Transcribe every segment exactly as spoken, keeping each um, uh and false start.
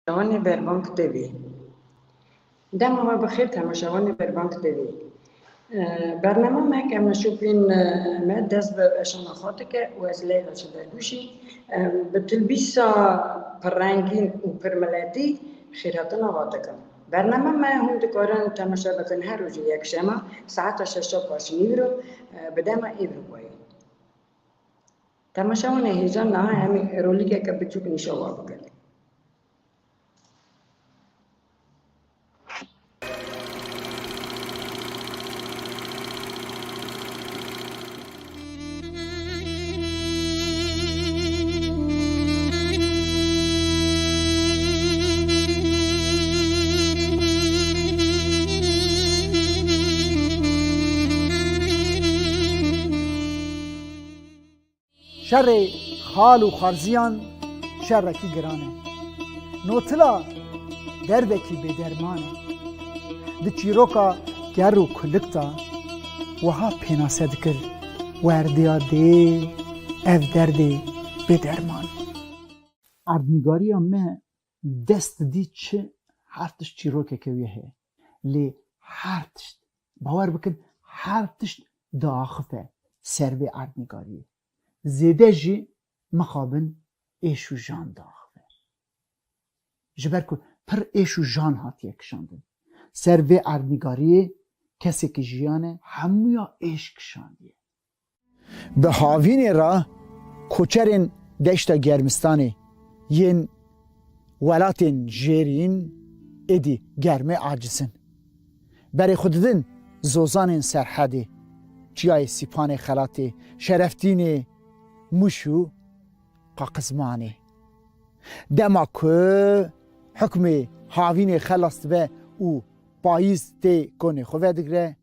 Temaşevanê Berbank T V. Dema we bi xêr temaşevanê Berbank T V. Bernama me ke meşopên me dest bi eşana xwe dike û ez Leyla Çildergûşî bi tilbîsa pirrengîn û pirmiletî xêrhatina we dikim. Bernama me hûn dikarin temaşe bikin her rojê yekşema saeta şeşa paşnîvro bi dema Ewropayê. Temaşevanê hêja niha em ê rolîkeke biçûk nîşa we bikin. Şerê xal û xarziyan şerekî giran e. Notila derdekî bêderman e. Di çîroka ker û kulik de wiha pênase dikir, werdiya dê ev derdê bêderman. Erdnîgariya me dest dî çi her tişt çîrokeke wî heye. Lê her tişt, bawer bikin, her tişt diaxife ser vê erdnîgariyê. Zêde jî mixabin êş û jan diaxife. Ji ber ku pir êş û jan hatiye kişandin. Ser vê erdnîgariyê kesekî jiyane hemûya êş kişandiye. Bi havînê re koçerên deşta Germistanê yên welatên jêrîn êdî germê aciz in. Berê xwe didin zozanên Serhedê, Çiyayê Sîpanê, Xelatê, Şereftînê, Mûş û Qaqizmanê. Dema ku hukmê havînê xelas dibe û payîz tê konê xwe vedigre,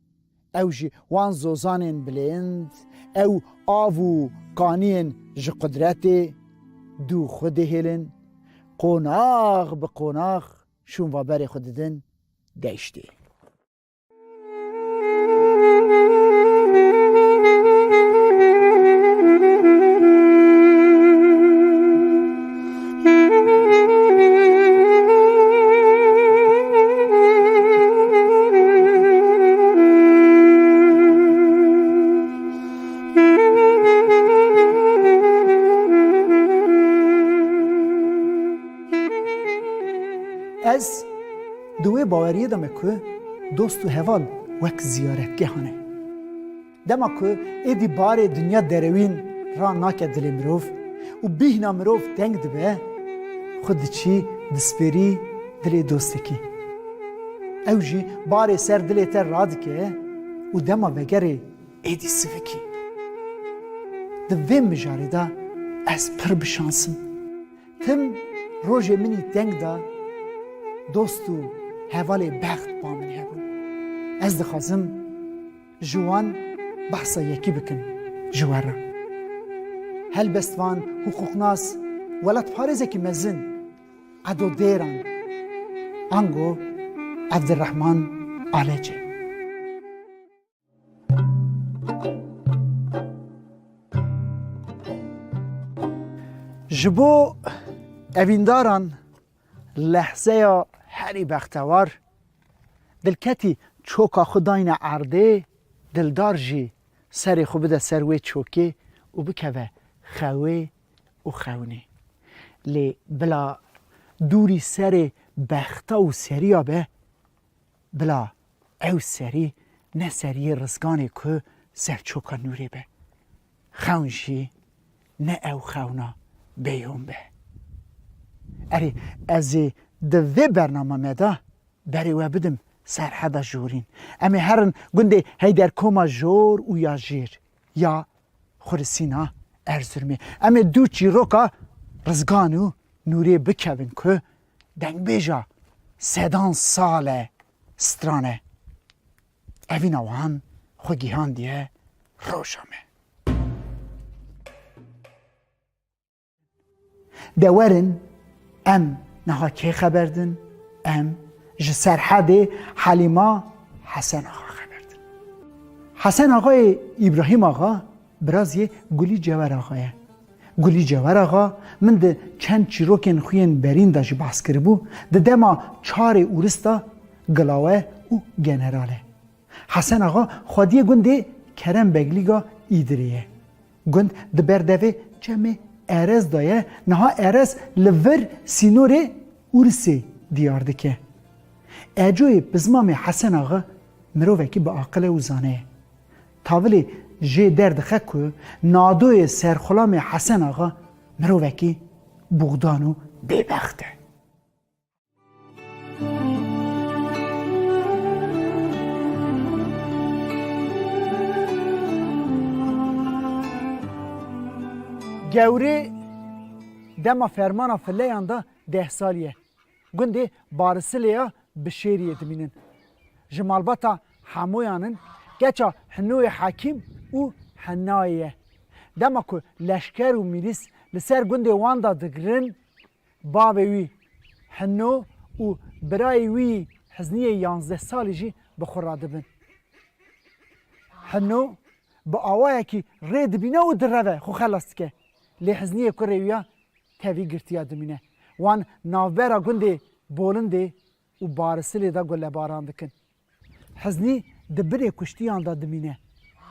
ew jî wan zozanên bilind, ew av û kaniyên ji qudretê dû xwe dihêlin, qonax bi qonax şûn va berê xwe didin deştê. Ez di wê baweriyê de me ku dost û heval wek ziyaretgehan e. Dema ku êdî barê dinya derewîn ranake dilê mirov û bîhna mirov teng dibe, xwe diçî dispêrî dilê dostekî. Ew jî barê ser dilê te radike û dema vegerê êdî sivikî. Di vê mijarê de ez pir bi şans im. Tim rojê min î teng de dost û hevalê bext ba min hebûn. Ez dixwazim ji wan behsa yekî bikim ji we re. Helbestvan, hiqûqnas, welatparêzekî mezin, Edo Dêran, ango Evdirrehman Alece. Ji bo evîndaran lehzeya herî bextewar, dilketî çoka xwe dayne erdê, dildar jî serê xwe bide ser wê çokê û bikeve xewê û xewnê. Lê bila dûrî serê bexta û seriya be, bila ew serî ne seriyê rizganê ku ser çoka nûrê be. Xewn jî ne ew xewna bêyon be. Erê, ez ê di vê bernama me de berê we bidim Serheda Jorîn. Em ê herin gundê Heyderkoma Jor û ya Jêr ya Xurisîna Erzurumê. Em ê dû çîroka rizgan û nûrê bikevin ku dengbêja sedan sal e stran e. Evîna wan xwe gihandiye roja me. De werin, em niha kê xeber din? Em ji Serhedê Helîma Hesen Axa xeber din. Hesen Axayê Îbrahîm Axa birazê Gulî Cewer Axa ye. Gulî Cewer Axa, min di çend çîrokên xwe yên berîn de jî behs kiribû, di dema çarê Ûris de gilawe û general e. Hesen Axa xwediyê gundê Kerem Beglîga Îdirê ye. Gund di ber devê çemê Erez de ye, niha Erez li vir sînorê Ûrisê diyar dike. Ecoyê pizmamê Hesen Axa mirovekî bi aqil e û zane ye. Tavilê jê derdixe ku nadoyê serxulamê Hesen Axa mirovekî buxdan û bêbext e. Gewrê dema fermana fileyan de deh salî ye. Gundê Barisilê ya Bişêriyê dimînin. Ji malbata Hemoyan in, keça Hinoyê Hekîm û Henayê ye. Dema ku leşker û mîlîs li ser gundê wan de digirin, bavê wî Hino û birayê wî Hizniyê yanzdeh salî jî bi xwe re dibin. Hino bi awayekî rê dibîne û direve, xwe xelas dike. Lê Hizniyê kurê wî ya tevî girtiya dimîne. Wan navbera gundê Bolindê û Barisilê de gulebaran dikin. Hiznî di binê kuştiyan de dimîne.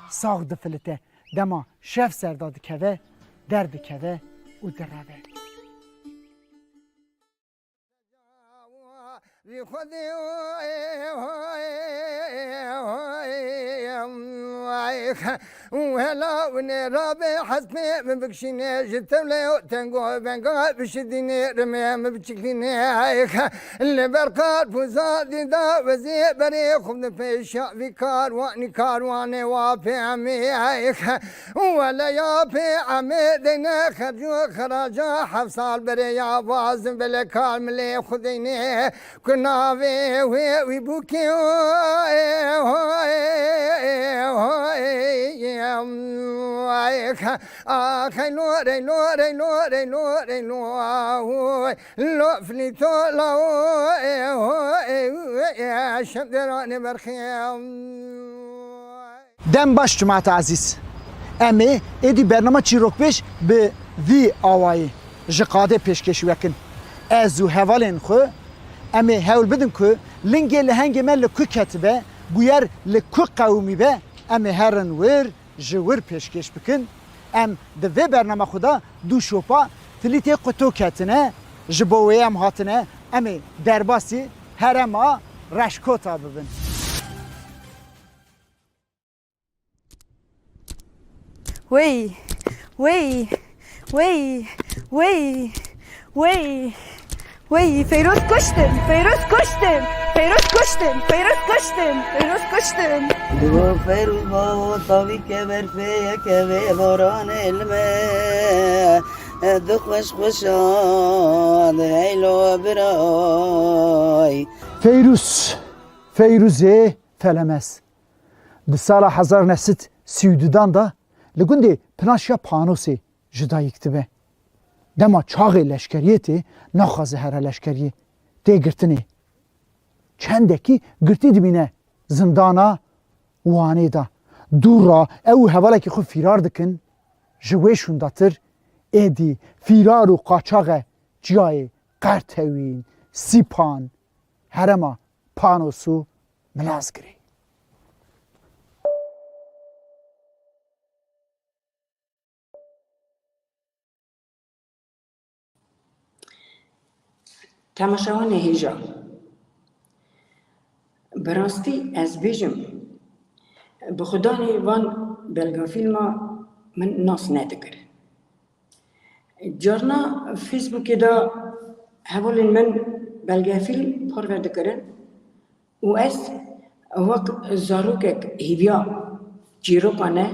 Sax difilite. Dema şev ser de dikeve, derdikeve û direve. Vî xwedî û hela û nê rabê hez pê min bikşînê ji tevlê û tengo venga bişidînê rimê min biçiklînê. Li ber qarpûza dîda wezî berê xwe di pêşa vî karwanî karwanê wa pê emê. Wele ya pê emê deyne xerc û xeraca heft sal berê ya bazin bele kar milê xwe deyne. Ku navê wê wî bûkê axey lo rey lo rey lo rey lo rey lo. Lo flîto la şevderanê berxê. Dem baş cemaeta ezîz. Em ê êdî bernama çîrokbêj bi vî awayî ji qadê pêşkêşî we kin. Ez û hevalên xwe em ê hewl bidin ku lingê lehengê me li ku ketibe, bûyer li ku qewimî be, em ê herin wir, ji wir pêşkêş bikin. Em di vê bernama xwe de du şopa filîtê quto ketine, ji bo wê em hatine, em ê derbasî herêma Reşkota bibin. Wey, wey, wey, wey, wey. Wey, Feyroz kuştin, Feyroz kuştin, Feyroz kuştin, Feyroz kuştin, Feyroz kuştin. Digo Feyroz bawo tavî ke berfê yeke vê boranê li me. Di xweş xweşan heylo biray. Feyrûz, Feyrûzê Felemez. Di sala hezar neh sed sî û dudan de li gundê Pinaşya Panosê ji dayik dibe. Dema çaxê leşkeriyê tê, naxwaze here leşkeriyê. Tê girtinê. Çendekî girtî dimîne zindana Wanê de. Dû re ew û hevalekî xwe fîrar dikin, ji wê şûndatir êdî fîrar û qaçax e çiyayê Qertewîn, Sîpan, herêma Panos û Milazgirê. Temaşevanê hêja, bi rastî ez bêjim, bi xudanê van belgafîlma min nas nedikir. Carna Facebookê de hevalên min belgefîlm parve dikirin û ez wek zarokek hêviya çîrokan e,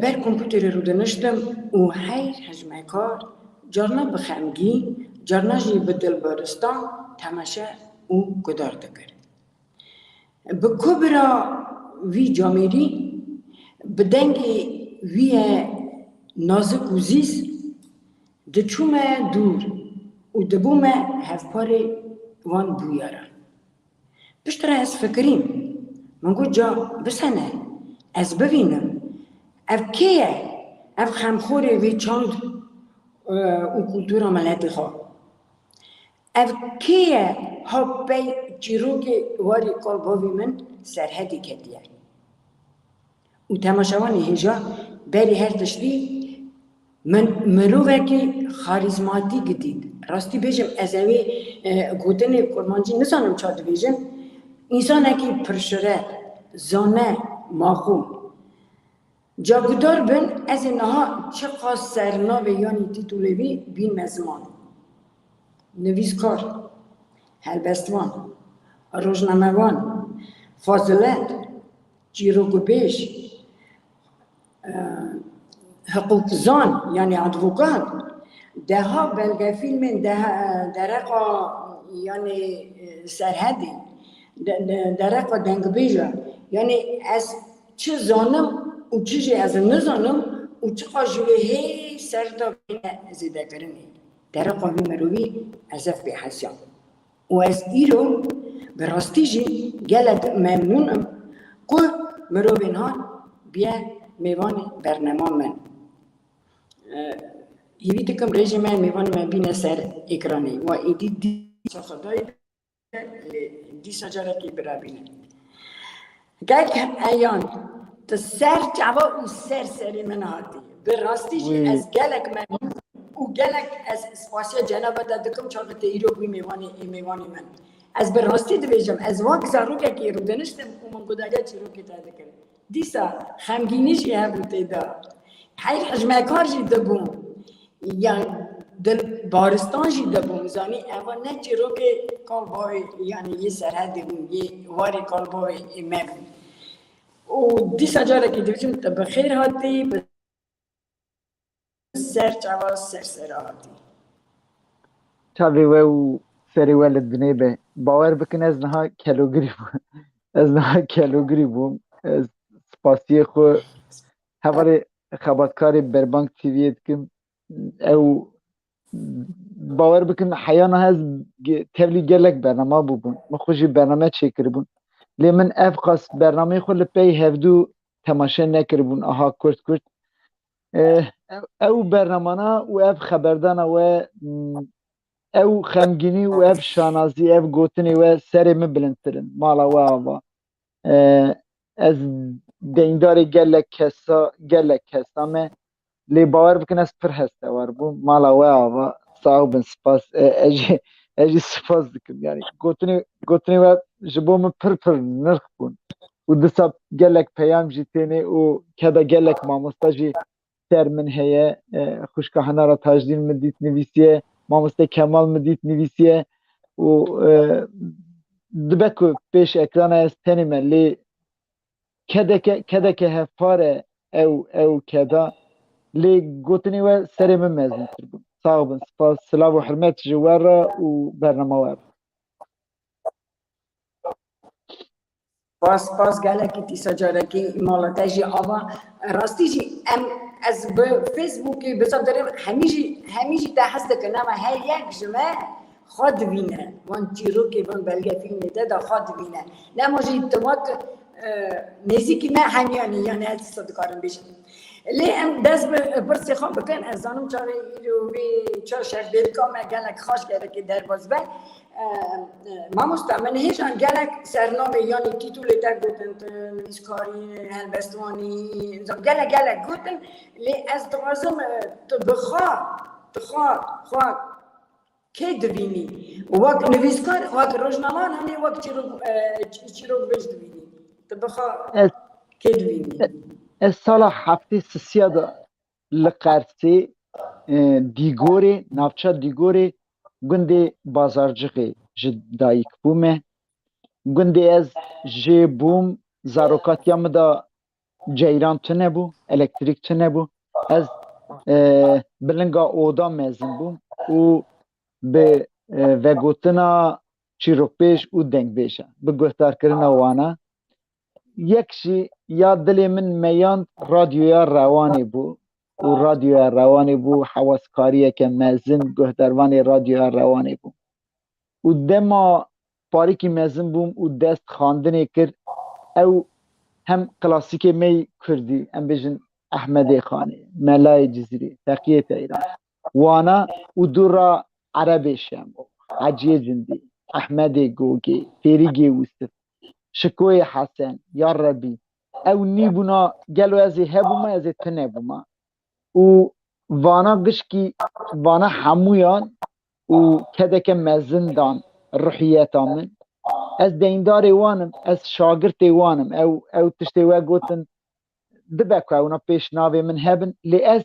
ber kompûterê rûdiniştim û her hejmekar carna bi xemgîn, carna jî bi dilbiristan temaşe û guhdar dikir. Bi kubira vî camêrî, bi dengê wî ye nazik û zîz, diçûme dûr û dibûme hevparê wan bûyeran. Piştre ez fikirîm, min got, ca bisene, ez bivînim, ev kê ye? Ev xemxorê vê çand, e, û kultura miletê xwe. Ev kê ye ha pey çîrokê warê kalbavê min Serhedê ketiye? Û temaşevanê hêja berî her tiştî min mirovekî xarîzmatîk dît. Rastî bêjim, ez ê wê, e, gotinê kurmancî nizanim ça dibêjim. Însanekî pirşire, zane, maqûl. Ca guhdar bin, ez ê niha çiqas sernavê yanî tîtulê wî bînme ziman. Nivîskar, helbestvan, rojnamevan, fazilet, çîrokbêj, e, hiqûqzan, yanî advokat, deha belgefîlmên, deha, dereqa, yanî, e, Serhedê, de-, de-, dereqa dengbêja, yanî ez çi zanim û çi jî ez nizanim û çiqas ji wê hê serda bîne zêdekirinê. Dereqa wî mirovî ez ev pê hesiyam. Û ez îro bi rastî jî gelek memnûn im ku mirovên han biye mêvanê bernema min. E, hîvî dikim rêjê me mêvanê me bîne ser ekranê. Wa êdî dîsa xwe dayî, lê dîsa carekê birabîne. Kek Eyan, tu ser çava û ser serê min hatî. Bi rastî jî Wî. ez gelek memnûn û gelek ez spasiya cenaba te dikim, çaxê te îro bûyî mêvanê, ê mêvanê min. Ez bi rastî dibêjim, ez wek zarokekî rûdiniştim û min guhdariya çîrokê te dikirim. Dîsa xemgînî jî hebû tê de. Heyr hijmekar jî dibûm. Ya dil baristan jî dibûm. Zanî eva ne çîrokê kalbavê, yanî yê Serhedê bûn, yê warê kalbavê ê me bûn. Û dîsa carekê dibêjim, te bi xêr hatî, bi ser çava ser sera hatî. Çavê we û serê we li dinê be. Bawer bikin, ez niha kelogirî bûm. Ez niha kelogirî bûm. Ez spasiyê xwe hevalê xebatkarê Berbank T V'yê dikim. Ew, bawer bikin, heyana ez ge-, tevlî gelek bernama bûbûn. Min xwe jî bername çêkiribûn. Lê min ev qas bernameyê xwe li pey hevdû temaşe nekiribûn. Aha, kurt kurt. Eh, ew, ew bernamana û ev xeberdana we, mm, ew xemgînî û ev şanazî, ev gotinê we serê min bilindtir in. Mala we ava. Eh, ez deyndarê gelek kesa, gelek kesa me. Lê bawer bikin, ez pir hestewar bûm. Mala we ava. Sax bin, spas. Eh, ez jî, ez jî spas dikim. Yani gotinê, gotinê we ji bo min pir pir nirx bûn. Û disa gelek peyam jî têne û keda gelek mamosta jî ser min heye. E, xwişka Hinara Tajdîn min dît nivîsiye, mamoste Kemal min dît nivîsiye û, e, dibe ku pêş ekrana ez tenê me, lê kedeke, kedeke hevpar e ew, ew keda, lê gotinê we serê min mezintir bûn. Sax bin, spas, silav û hurmet ji we re û bernama we re. Spas, spas gelekî, dîsa carekî mala te jî ava. Rastî jî em, ez bi Facebookê, bi zaf derin hemî jî, hemî jî te hez dikin, ama her yek ji me xwe divîne. Van çîrokê, van belgefîlmê te de xwe divîne. Nema jî tu wek, e, nêzîkî me hemiyan î, yani ez dîsa dikarim bêjim. Lê em dest bi pirsê xwe bikin, ez zanim çaxê îro wê çar şer bêrika me gelek xaş gerekê derbas be. E, e, mamosta, min hêjan gelek sernamê, yanî tîtulê te gotin, tu nivîskarî, helbestvanî, gelek, gelek gotin, lê ez dixwazim, e, tu bi xwe, tu xwe, xwe kê divînî? Wek nivîskar, wek rojnamevan, hanê wek çîrok, e, çî-, çîrokbêj divînî? Tu bi xwe Ez, kê divînî? ez sala heftê sisiya de li Qersê, e, Dîgorê, navça Dîgorê, gundê Bazarcixê ji dayik bûme. Gundê ez jê bûm, zarokatiya min de ceyran tune bû, elektrîk tune bû. Ez, e, bi linga oda mezin bûm û bi, e, vegotina çîrokbêj û dengbêj e, bi guhdarkirina wana. Yek jî ya dilê min meyand radyoya Rewanê bû û radyoya Rewanê bû hewaskariyeke mezin, guhdarvanê radyoya Rewanê bû. Û dema parîkî mezin bûm û dest xandinê kir, ew hem klasîkê me yî kurdî, em bêjin Ehmedê Xanê, Melayê Cizîrê, Teqiyê Teyran, Wana û dû ra Erebê Şemo, Heciyê Cindî, Ehmedê Gogê, Fêrîgê Wisif, Şikoyê Hesen, ya Rebî, ew nîbûna gelo ez ê hebûma, ez ê tune bûma. Û vana gişkî, vana hemûyan û kedeke mezin dan ruhiyeta min. Ez deyndarê wan im, ez şagirtê wan im. Ew, ew tiştê we gotin, dibe ku ewna pêş navê min hebin, lê ez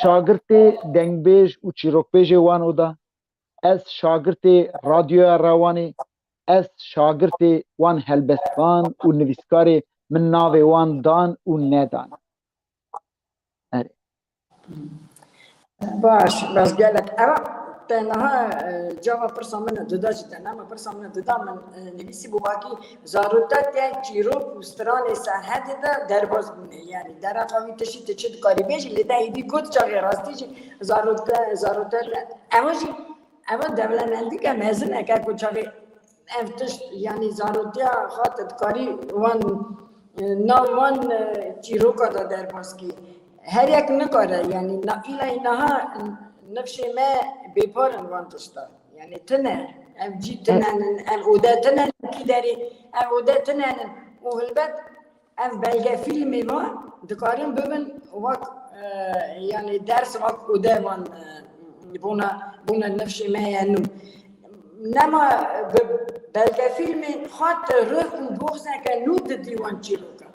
şagirtê dengbêj û çîrokbêjê wan oda, ez şagirtê radyoya Rewanê, ez şagirtê wan helbestvan û nivîskarê min navê wan dan û nedan. Erê. Baş, baş gelek. Ewa te niha e, cava pirsa min dida jî te nema pirsa min dida min e, nivîsî bû vakî zarûtetiya çîrok û stranê Serhedê de derbas bûne. Yani dereqa wî tişî tu çi dikarî bêjî lê te êdî got çaxê rastî jî zarûte zarûtete. Ewa jî ewa dewlemendîke mezin e ke ku çaxê ev tişt, yanî zarotiya xwe tu dikarî wan, e, nav wan, e, çîroka de derbas kî. Her yek nikare, yanî na, îlayî niha nifşê me bêpar in wan tişta. Yanî tune, ev cî tune nin, ev ode tune nin kî derê, ev ode tune nin. Û hilbet ev belgefîlmê me dikarin bibin wek, e, yanî ders wek ode van, e, bona, bona nifşê me ye nû. Nema bi belgefîlmê xwe tu rih û boxzeke nû didî wan çîrokan.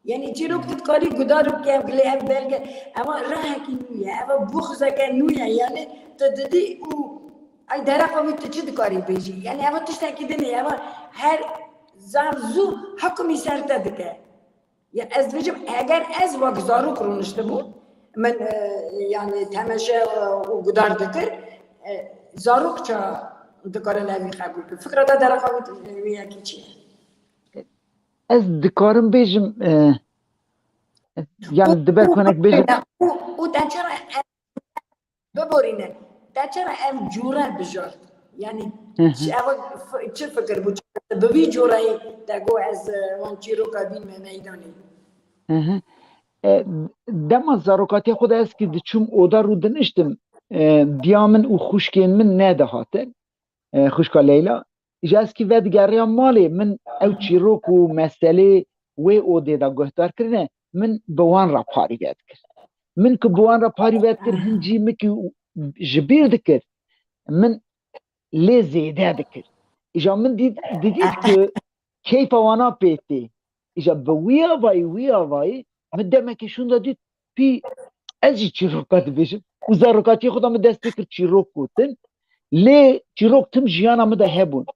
Yanî çîrok tu dikarî guhdar bike, ev gilê ev belge, ewa rihekî nû ye, ewa boxzeke nû ye, yanî tu didî û ay dereqa wî tu çi dikarî bêjî? Yanî ewa tiştekî din e, ewa her zaf zû hikmî ser te dike. Ya ez dibêjim, eger ez wek zarok rûniştibû, min, e, yani temeşe, e, û guhdar dikir, e, zarok ça dikarin evî qebûl kir? Fikra te dereqa wî, wî yekî çi ye? Ez dikarim bêjim, e, yani diber ku hinek bêjim. Û, û te çira Biborîne, te çira ev cûre bijart? Yanî ev çi fikir bû? Bi vî cûreyê te got ez, e, wan çîroka bînme meydanê? Hı hı. E, dema zarokatiya xwe de ez kî diçûm oda rû diniştim, e, diya min û xwişkên min nedihatin. E, xwişka Leyla. Îja ez kî vedigeriya malê, min ew çîrok û meselê wê odê de guhdar kirine, min bi wan re parî vedikir. Min ku bi wan re parî vedikir, hin cî min kî ji bîr dikir, min lê zêde dikir. Îja min dît, didît ku keyfa wana pê tê. Îja bi wî avayî, wî avayî, min demekê şûnda dît, pî, ez jî çîroka dibêjim. Û zarokatiyê xwe de min dest pê kir çîrok gotin. Lê çîrok tim jiyana min de hebûn.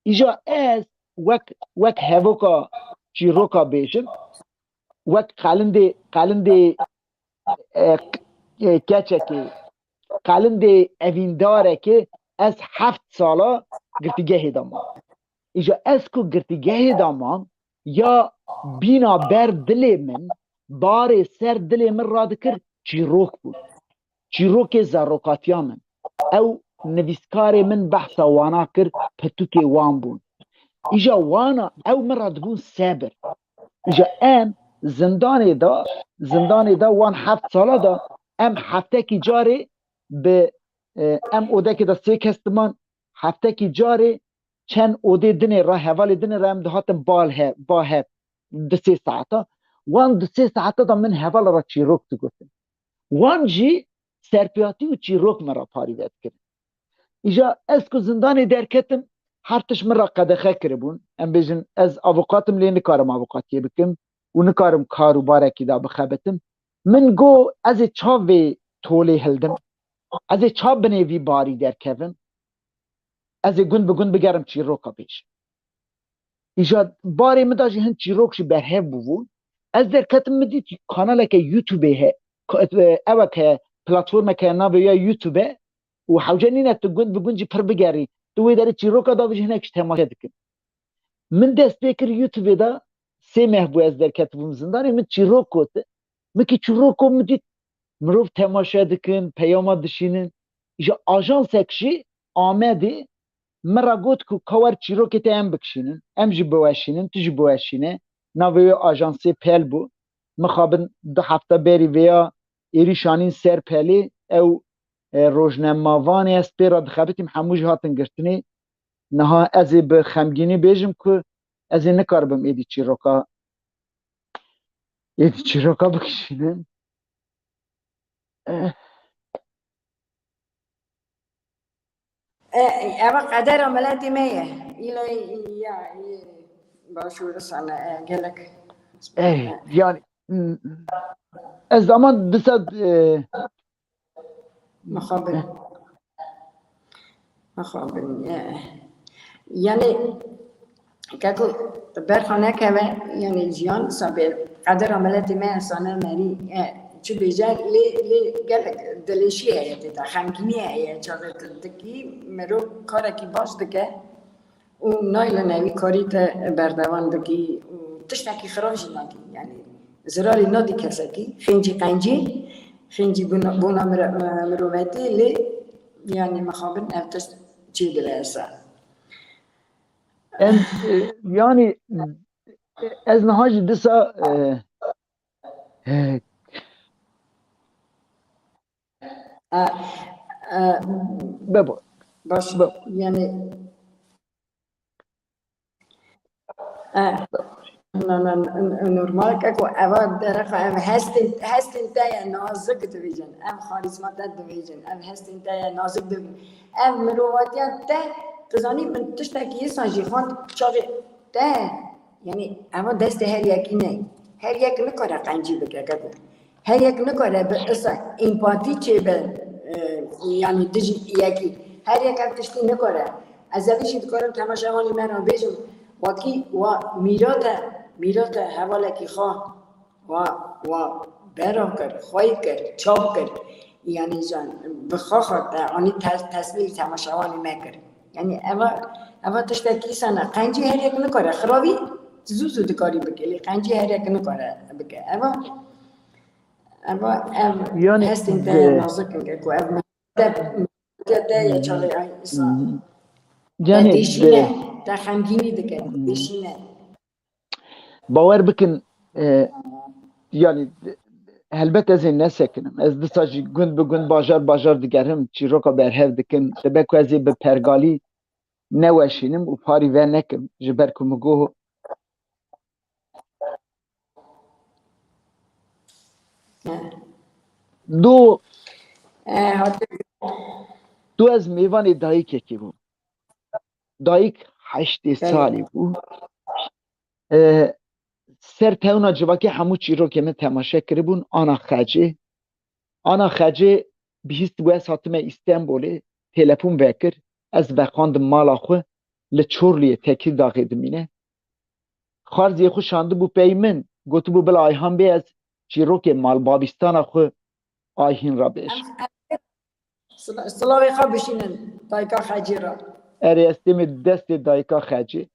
Îja ez wek, wek hevoka çîroka bêjim, wek qalindê, qalindê, e, e, keçekê, qalindê evîndarekê ez heft sala girtîgehê de mam. Îja ez ku girtîgehê de mam, ya bîna ber dilê min, barê ser dilê min radikir, çîrok bûn. Çîrokê zarokatiya min. Ew nivîskarê min behsa wana kir, pirtûkê wan bûn. Îja wana ew min re dibûn sebir. Îja em zindanê de, zindanê de wan heft sala de em heftekî carê bi, e, em odekê de sê kes diman, heftekî carê çend odê dinê re, hevalê dinê re em dihatin bal he, ba hev di sê saeta. Wan di sê saeta de min hevala re çîrok digotin. Wan jî serpêhatî û çîrok min re parî vedikirin. Îja ez ku zindanê derketim, her tişt min re qedexe kiribûn. Em bêjin ez avokatim lê nikarim avokatiyê bikim û nikarim kar û barekî de bixebitim. Min got ez ê ça vê tolê hildim? Ez ê ça binê vî barî derkevim? Ez ê gund bi gund bigerim çîroka bêjim. Îja barê min de jî hin çîrok jî berhev bûbûn. Ez derketim min dît kanaleke YouTube-ê he. Ka-, e, ewek he, platformeke navê ya YouTube e û hewce nîne tu gund bi gund jî pir bigerî. Tu wê derê çîroka davêjî hinek jî temaşe dikin. Min dest pê kir YouTube-ê de sê meh bû ez derketibûm zindanê, min çîrok gotin. Min kî çîrok got, min dît mirov temaşe dikin, peyama dişînin. Îja ajansek jî Amedê min re got ku ka wer çîrokê te em bikişînin, em jî biweşînin, tu jî biweşîne. Navê wê ajansê Pel bû. mixabin du hefte berî vêya êrîş anîn ser pelê, ew, e, rojnemavanê ez pê re dixebitîm, hemû jî hatin girtinê. Niha ez ê bi xemgînî bêjim ku ez ê nikaribim êdî çîroka, êdî çîroka bikişînim. Eh. E, eva qedera miletê me ye. Îla ya, ya, başûristan e, gelek. Eh, yani, m-, ez zaman disa, e, Mixabin. Mixabin, e. Yani, keko berxa nekeve, yani, jiyan sabê qedera miletê me insane merî, e, çi bêje, lê, lê gelek dilêşî heye tê de, xemgînî heye, çaxê tu dikî, mirov karekî baş dike û nayê li newî karî te berdewam dikî û tiştekî xirab jî nakî. Yani, zirarê nadî kesekî, xêncî qencî, xêncî bona, bona mire-, mirovetî, lê, yani, mixabin ev tişt çê dibe esa. Em, e, yani, e, ez niha jî disa, e, e, E, e, Bebo. Baş, Bebo. Yani, e, na, na, n-, n-, normal ke ku eva derexa ev hestên, hestên te ye nazik dibêjin, ev xarîzma te dibêjin, ev hestên te ye nazik dibêjin. Ev mirovatiya te, tu zanî min tiştekî insan jî xwend çaxê te, yani eva destê her yekî ne. Her yek nikare qencî bike, keko. Her yek nikare bi isa empatî çêbe, e, yani dijî yekî. Her yek ev tiştî nikare. Ez evî jî dikarim temaşevanê me re bêjim, wekî wa mîrate, mîrate hevalekî xwe, wa, wa bera kir, xwey kir, çap kir. Yani can, bi xwe xwe te anî tes-, teslîmî temaşevanê me kir. Yani eva, eva tiştekî îsa ne. Qencî her yek nikare. Xirabî zû zû dikarî bike. Lê qencî her yek nikare bike. Eva Eva, ev Yani, hestên te e, nazik in, ku ev te, te ye çaxê ay insan. Te Yani, dêşîne, de, te xemgînî dike, dêşîne. Bawer bikin, e, yani, helbet ez ê nesekinim. Ez disa jî gund bi gund, bajar bajar digerim, çîroka berhev dikim. Dibe ku ez ê bi pergalî neweşînim û parî venekim, ji ber ku min got, He. Do, He, hate. Do ez mêvanê dayikekê bûm. Dayik heştê Belê. salî bû. E, ser tewna civakê hemû çîrokê min temaşe kiribûn, ana xecê. Ana xecê bihîstibû ez hatime Îstenbolê, telefon vekir, ez vexandim mala xwe, li Çorliyê Tekîrdaxê dimîne. Xarziyê xwe şandibû pey min, gotibû bila Ayhan bê ez çîrokê malbabîstana xwe Ayhîn re bêjim. Em, em, sila-, silavê xwe bişînin dayika xecê re. Erê, ez têmê destê dayika xecê.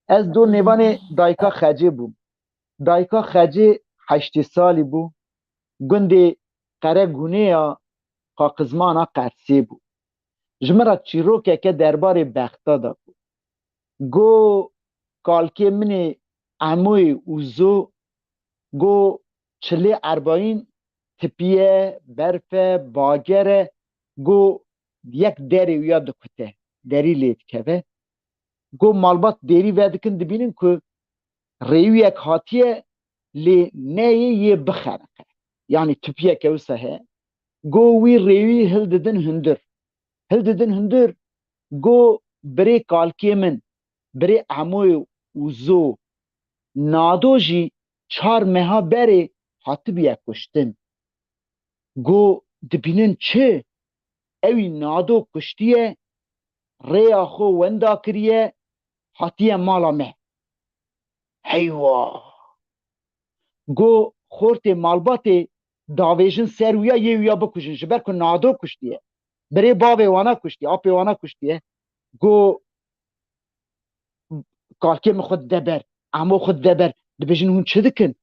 Ez do nêvanê dayika xecê bûm. Dayika xecê heştê salî bû. Gundê Qeregûnê ya Qaqizmana Qersê bû. Ji min re çîrokeke derbarê bexta de got. Got, kalkê min ê Emoyê Ûzo, got, çilê erbayîn tipî ye, berf e, bager e, got, yek derê wîya dikute, derî lê dikeve. Got, malbat dêrî vedikin, dibînin ku rêwiyek hatiye, lê neyê yê bixeniqe. Yanî tipiyeke wisa heye. Got, wî rêwî hildidin hundir. Hildidin hundir, got, birê kalkê min, birê Emoyê Ûzo, Nado jî çar meha berê hatibiye kuştin. Got, dibînin çi? Ewî Nado kuştiye, rêya xwe wenda kiriye, hatiye mala me. Heywa! Got, xortê malbatê davêjin ser wîya, yê wîya bikujin, ji ber ku Nado kuştiye. Birê bavê wana kuştiye, apê wana kuştiye. Got, kalkê min xwe dide ber, emo xwe dide ber, dibêjin hûn çi dikin?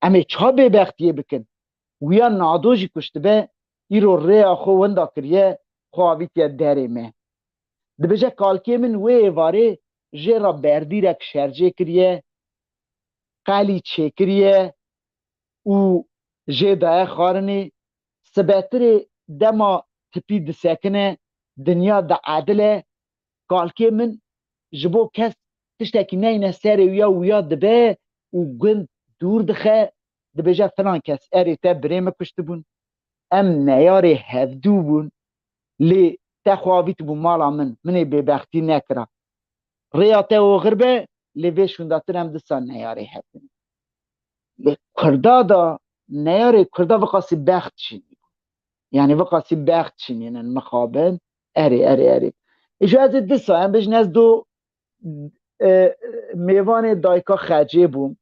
Em ê ça bêbextiyê bikin? Wîya Nado jî kuştibe, îro rêya xwe wenda kiriye, xwe avîtiye derê me. Dibêje kalkê min wê êvarê jê re berdîrek şercê kiriye, qelî çêkiriye, û jê daye xwarinê, sibetirê dema tipî disekine, dinya diedile, kalkê min ji bo kes tiştekî neyne serê wî ya, wî ya dibe û gund dûr dixe, dibêje filan kes, erê te birê min kuştibûn, em neyarê hevdû bûn, lê te xwe avîtibû mala min, min ê bêbextî nekira. Rêya te oxir be, lê vê şûndatir em disa neyarê hevdin. Lê Kurda da neyarê Kurda viqasî bext çinî. Yani viqasî bext çinînin mixabin. Erê, erê, erê. Îjo ez ê disa, em bêjin ez do, e, mêvanê dayika Xecê bûm.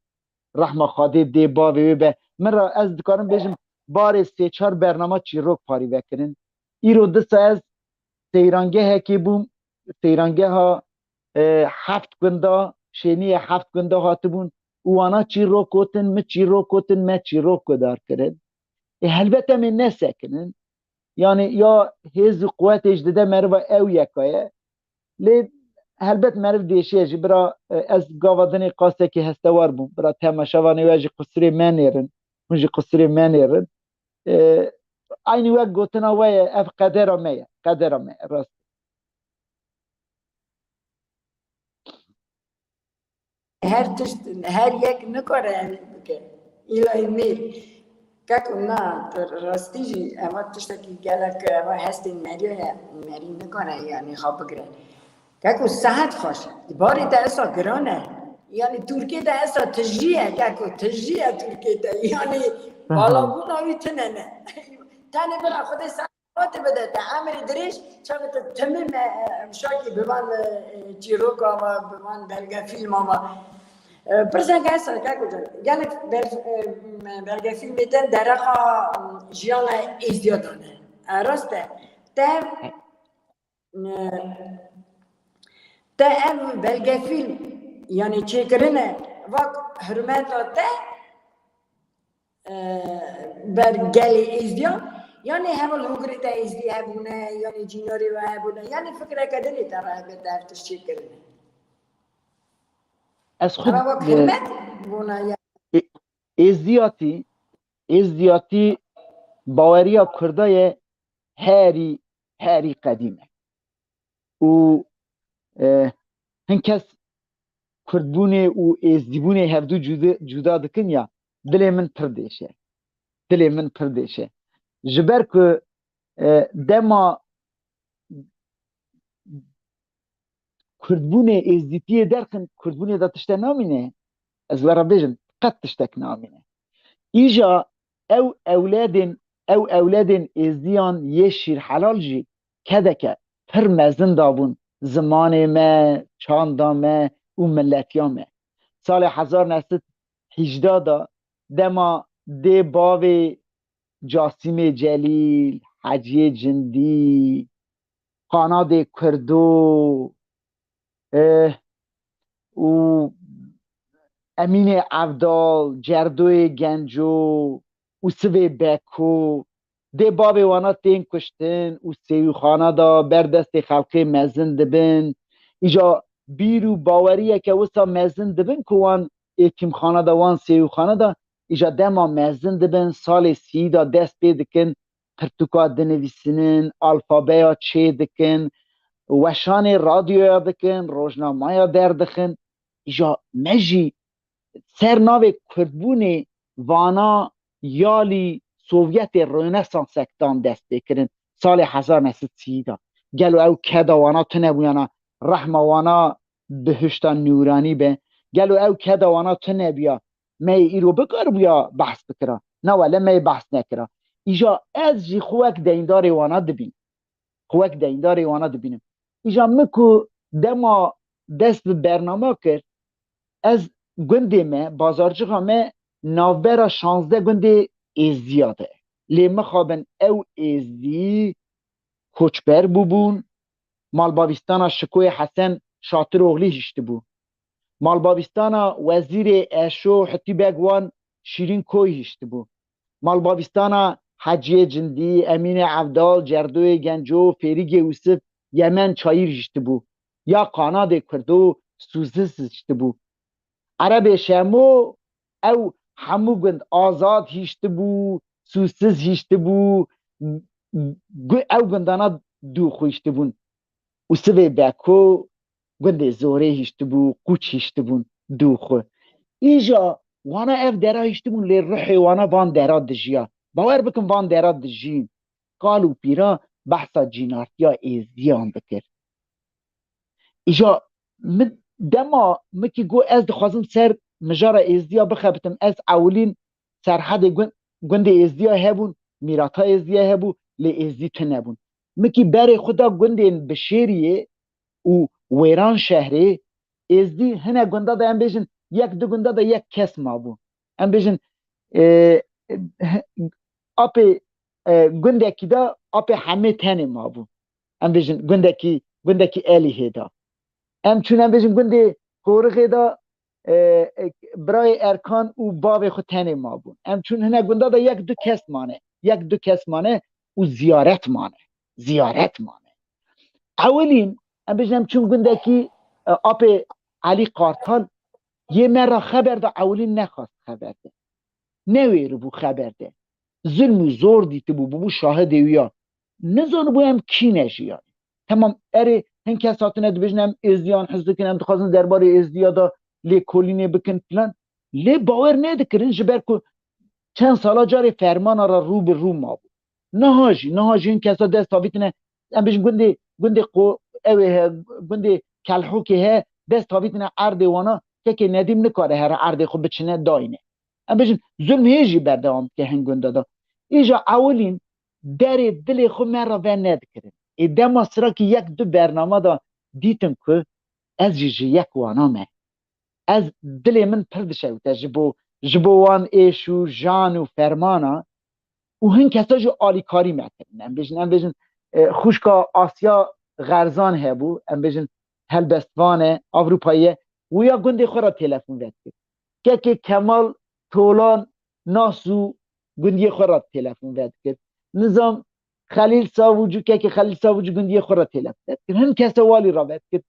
Rehma Xwedê dê bavê wê be. Min ra ez dikarim bêjim barê sê çar bernama çîrok parî vekirin. Îro disa ez seyrangehekê bûm. Seyrangeha, e, heft gunda, şêniyê heft gunda hatibûn û wana çîrok gotin, mi çîrok gotin, me çîrok guhdar kirin. E, helbet em ê nesekinin. Yani ya hêz û quwetê ji dide meriva ew yeka ye. Lê helbet meriv dêşiye jî. Bira, e, ez gava dinê qasekî hestewar bûm. Bira temaşevanê we jî qusirê me nêrin. Hûn jî qusirê me nêrin. E, Eynî wek gotina we ye, ev qedera me ye. Qedera me ye, rast. Her tişt, her yek nikare ev bike. Îlayî mêr. Keko na, tu rastî jî eva tiştekî gelek, eva hestên meriya ye, merî nikare yanî xwe bigire. Keko saet xweş. Barê te esa giran e. Yanî Tirkiyê de esa tijî ye, keko tijî ye Tirkiyê de. Yanî balabûna wî tune ne. Tenê bira Xwedê Xwedê bide te emrê dirêj, çaxê te timî me, e, şakî bi van, e, çîroka me, bi van belgefîlma me. E, pirseke hesa, keko can. Gelek bel-, e, belgefîlmê te dereqa, e, jiyana êzdiya dane. E, rast e. Te, e, te ev belgefîlm, yanî çêkirine, vak hurmeta te, e, ber gelê êzdiyan, yanî heval hogirê de êzdî hebûne, yanî cînarê we hebûne, yanî fikreke dinê te re hebe te ev tişt çêkirine. Ez xwe, Eva wek e, hurmet bûna ya. Ê-, êzdiyatî, êzdiyatî baweriya Kurda ye herî, herî qedîm e. Û, e, hin kes Kurdbûnê û êzdîbûnê hevdû cuda, cuda dikin ya, dilê min pir dêşe. Dilê min pir dêşe. Ji ber ku, e, dema Kurdbûnê êzdîtiyê derxin, Kurdbûnê de tişte namîne. Ez we re bêjim, qet tiştek namîne. Îja ew ewledên, ew ewledên êzdiyan yê şîrhelal jî kedeke pir mezin dabûn zimanê me, çanda me û miletiya me. Salê hezar neh sed hîjda de dema dê bavê Casîmê Celîl, Heciyê Cindî, Qanadê Kurdo, eh, û Emînê Evdal, Cerdoyê Genco û Sivê Beko, dê bavê wana tên kuştin û sêwîxana da ber destê xelkê mezin dibin. Îca bîr û baweriyeke wisa mezin dibin ku wan êtîmxana da, wan sêwîxana da, îca dema mezin dibin, salê sî da dest pê dikin, pirtûka dinivîsinin, alfabeya çê dikin, weşanê radyoya dikin, rojnameya derdixin. Îja me jî ser navê Kurdbûnê vana yalî Sovyetê Rönesansektan dest pê kirin salê hezar neh sed sî de. Gelo ew keda wana tune bûyana, rehma wana bihişta nûranî be? Gelo ew keda wana tune bûya, me yê îro bikaribûya behs bikira? Na wele me yê behs nekira. Îja ez jî xwe wek deyndarê wana dibînim. Xwe wek deyndarê wana dibînim. Îja min ku dema dest bi bernama kir, ez gundê me, bazarcixê me navbera şazdeh gundê êzdiya de. Lê mixabin ew êzdî koçber bûbûn, malbavîstana Şikoyê Hesen Şatiroglî hiştibû. Malbavîstana Wezîrê Eşo Hutî Beg wan Şîrîn Koy hiştibû. Malbavîstana Heciyê Cindî, Emînê Evdal, Cerdoyê Genco, Fêrîgê Wisif, Yemen Çayîr hiştibû. Ya Qanadê Kurdo Sûziz hiştibû. Erebê Şemo ew hemû gund azad hiştibû, sûsiz hiştibû, gu-, ew gundana dû xwe hiştibûn. Û sivê Beko gundê Zorê hiştibû, Qûç hiştibûn dû xwe. Îja wana ev dera hiştibûn, lê ruhê wana van dera dijiya. Bawer bikin van dera dijîn. Kal û pîra behsa cînartiya Êzdiyan dikir. Îja min dema min kî got ez dixwazim ser mijara Êzdiya bixebitim, ez ewilîn serhedê gund, gundê Êzdiya hebûn, mîrata Êzdiya hebû, lê Êzdî tune bûn. Min kî berê xwe da gundên Bişêriyê û Wêranşehrê, Êzdî hine gunda da em bêjin yek du gunda da yek kes mabû. Em bêjin, e, e, apê, e, gundekî da apê Hemê tenê mabû. Em bêjin gundekî, gundekî Elîhê da. Em çûn em bêjin gundê Qorixê da, e, e, birayê Erkan û bavê xwe tenê mabûn. Em çûn hine gunda da yek du kes mane. Yek du kes mane û ziyaret mane. Ziyaret mane. Ewilîn, em bêjin em çûn gundekî, e, apê Elî Qartal, yê me ra xeber da, ewilîn nexwest xeber de. Newêribû xeber de. Zulm û zor dîtibû, bûbû şahidê wî ya. Nizanibû em kî ne jî yanî. Temam, erê, hin kes hatine dibêjin em Êzdiyan hez dikin, em dixwazin derbarê Êzdiya da lêkolînê bikin filan. Lê bawer nedikirin, ji ber ku çend sala carê fermana re rû bi rû mabû. Niha jî, niha jî hin kesa dest avîtine, em bêjin gundê, gundê Qo-, ew ê he, gundê Kelhokê he, dest avîtine erdê wana, kekê Nedîm nikare here erdê xwe biçine dayne. Em bêjin, zulm hê jî berdewam dike hin gunda da. Îja ewilîn derê dilê xwe me re venedikirin. Ê dema sirakî yek du bernama da dîtin ku ez jî ji yek wana me. Ez dilê min pir dişewite ji bo, ji bo wan êş û jan û fermana û hin kesa jî alîkarî me kirin. Em bêjin, em bêjin, e, xwişka Asya Xerzan hebû, em bêjin helbestvan e, Ewropayî ye, wî ya gundê xwe re telefon vedikir. Kekê Kemal Tolan nas û gundiyê xwe re telefon vedikir. Nizam Xelîl Savûcû, kekê Xelîl Savûcû gundiyê xwe re telefon vedikir. Hin kesa walî re vedikir.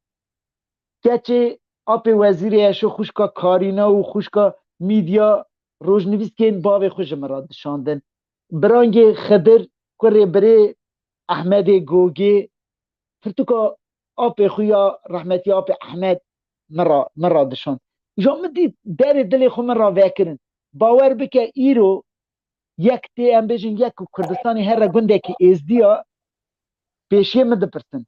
Keçê apê wezîrê Eşo, xwişka Karîna û xwişka Mîdya rojnivîskên bavê xwe ji min re dişandin. Birangê Xidir, kurê birê Ehmedê Gogê, pirtûka apê xwe ya rehmetî apê Ehmed min re, min re dişand. Îja min dît derê dilê xwe min re vekirin. Bawer bike îro yek tê, em bêjin yek û Kurdistanê here gundekî Êzdiya pêşiyê min dipirsin.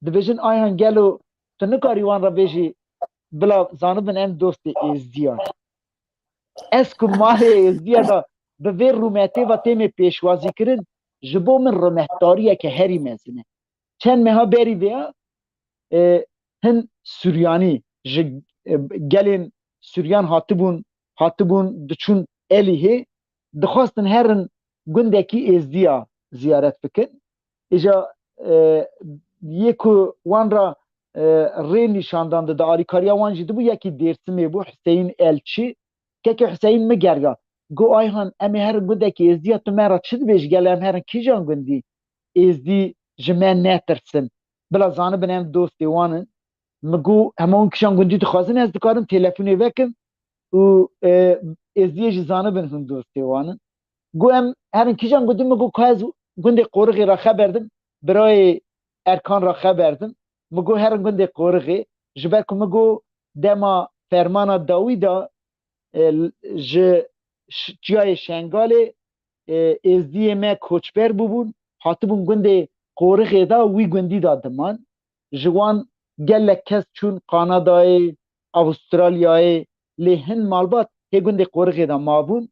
Dibêjin, Ayhan, gelo tu nikarî wan re bêjî bila zanibin em dostê Êzdiyan. Ez ku malê Êzdiya da bi vê rûmetê ve têmê pêşwazî kirin, ji bo min rûmetdariyeke herî mezin e. Çend meha berî vêya, e, hin Suryanî ji, e, gelên Suryan hatibûn, hatibûn diçûn Elîhê, dixwastin herin gundekî Êzdiya ziyaret bikin. Îja, e, yê ku wan ra, e, rê nîşandan dida, alîkariya wan jî dibû, yekî Dêrsimê bû, Huseyîn Elçî. Kekê Huseyîn min geriya. Got, Ayhan, em ê herin gundekî Êzdiya, tu me re çi dibêjî? Gel em herin kîjan gundî? Êzdî ji me netirsin. Bila zanibin em dostê wan in. Min got, hema hûn kîjan gundî dixwazin, ez dikarim telefonê vekim û, e, Êzdiyê jî zanibin hûn dostê wan in. Got, em herin kîjan gundî? Min got, ka ez gundê Qorixê re xeber dim, birayê Erkan re xeber dim. Min got, herin gundê Qorixê. Ji ber ku min got, dema fermana dawî de, e, ji ş-, çiyayê Şengalê, e, Êzdiyê me koçber bûbûn, hatibûn gundê Qorixê de, wî gundî de diman. Ji wan gelek kes çûn Kanadayê, Avustralyayê, lê hin malbat hê gundê Qorixê de mabûn.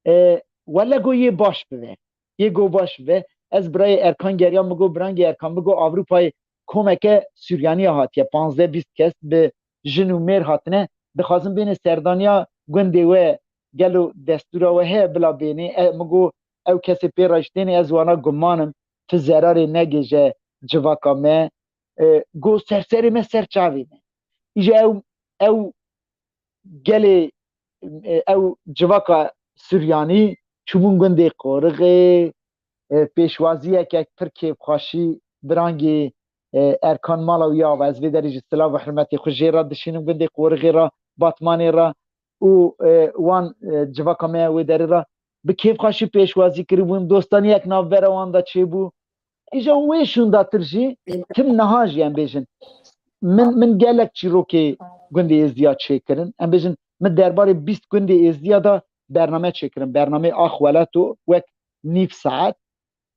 E, wele got yê baş bibe. Yê got baş bibe. Ez birayê Erkan geriyam, min got, birangê Erkan, min got, Avrupayê komeke Suryanî hatiye, panzdeh bîst kes bi jin û mêr hatine, dixwazin bêne serdaniya gundê we, gelo destûra we heye bila bênê? E, min got, ew kesê pê re jî têne, ez wana guman im, tu zerarê negêje civaka me. E, got, ser serê me, ser çavê me. Îja ew, ew gelê, e, ew civaka Suryanî çûbûn gundê Qorixê, e, pêşwaziyeke pir kêfxweşî, birangê, e, Erkan mala wî ava. Ez vê derê jî silav û hurmetê xwe jê re dişînim, gundê Qorixê re, Batmanê re. û, e, wan, e, civaka me ya wê derê re bi kêfxweşî pêşwazî kiribûn, dostaniyek navbera wan de çêbû. Îja wê şûndatir jî tim niha jî em bêjin. Min, min gelek çîrokê gundê Êzdiya çêkirin. Em bêjin, min derbarê bîst gundê Êzdiya de bername çêkirin. Bernameyê Ax Welato wek nîv saet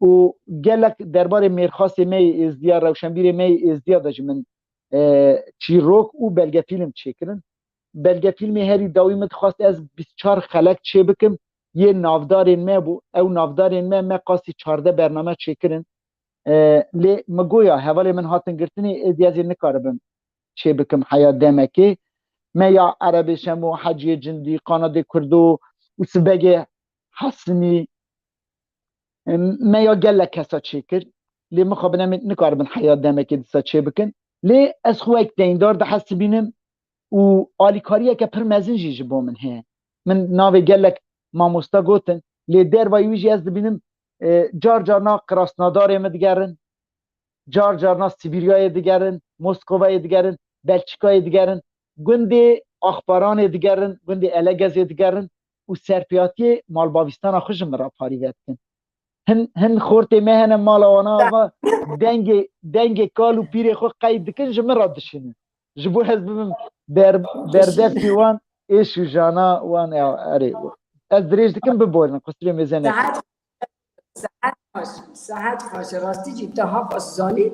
û gelek derbarê mêrxasê me yê Êzdiya, rewşenbîrê me yê Êzdiya de jî min, e, çîrok û belgefîlm çêkirin. Belgefîlmê herî dawî min dixwest ez bîst çar xelek çêbikim, yê navdarên me bû. Ew navdarên me, me qasî çardeh bername çêkirin. E, lê min goya hevalê min hatin girtinê, êdî ez ê nikaribim çêbikim heya demekê. Me ya Erebê Şemo, Heciyê Cindî, Qanadê Kurdo û Sibegê Hesinî, e, me ya gelek kesa çêkir. Lê mixabin em ê nikaribin heya demekê dîsa çêbikin. Lê ez xwe wek deyndar dihesibînim û alîkariyeke pir mezin jî ji bo min heye. Min navê gelek mamosta gotin, lê dervayî wî jî ez dibînim, e, car carna Krasnodarê min digerin, car carna Sîbîryayê digerin, Moskovayê digerin, Belçîkayê digerin, gundê Axparanê digerin, gundê Elegezê digerin û serpêhatiyê malbavîstana xwe ji min re parî vedikin. Hin, hin xortê me hene mala wana ava dengê, dengê kal û pîrê xwe qeyd dikin, ji min re dişînin. Ji bo ez bibim ber-, berdestî wan êş û jana wan, ya, erê. Ez dirêj dikim, biborin, qusirê mêze nekin. Saet, saet xweş, saet xweş. Rastî jî te haf zanî,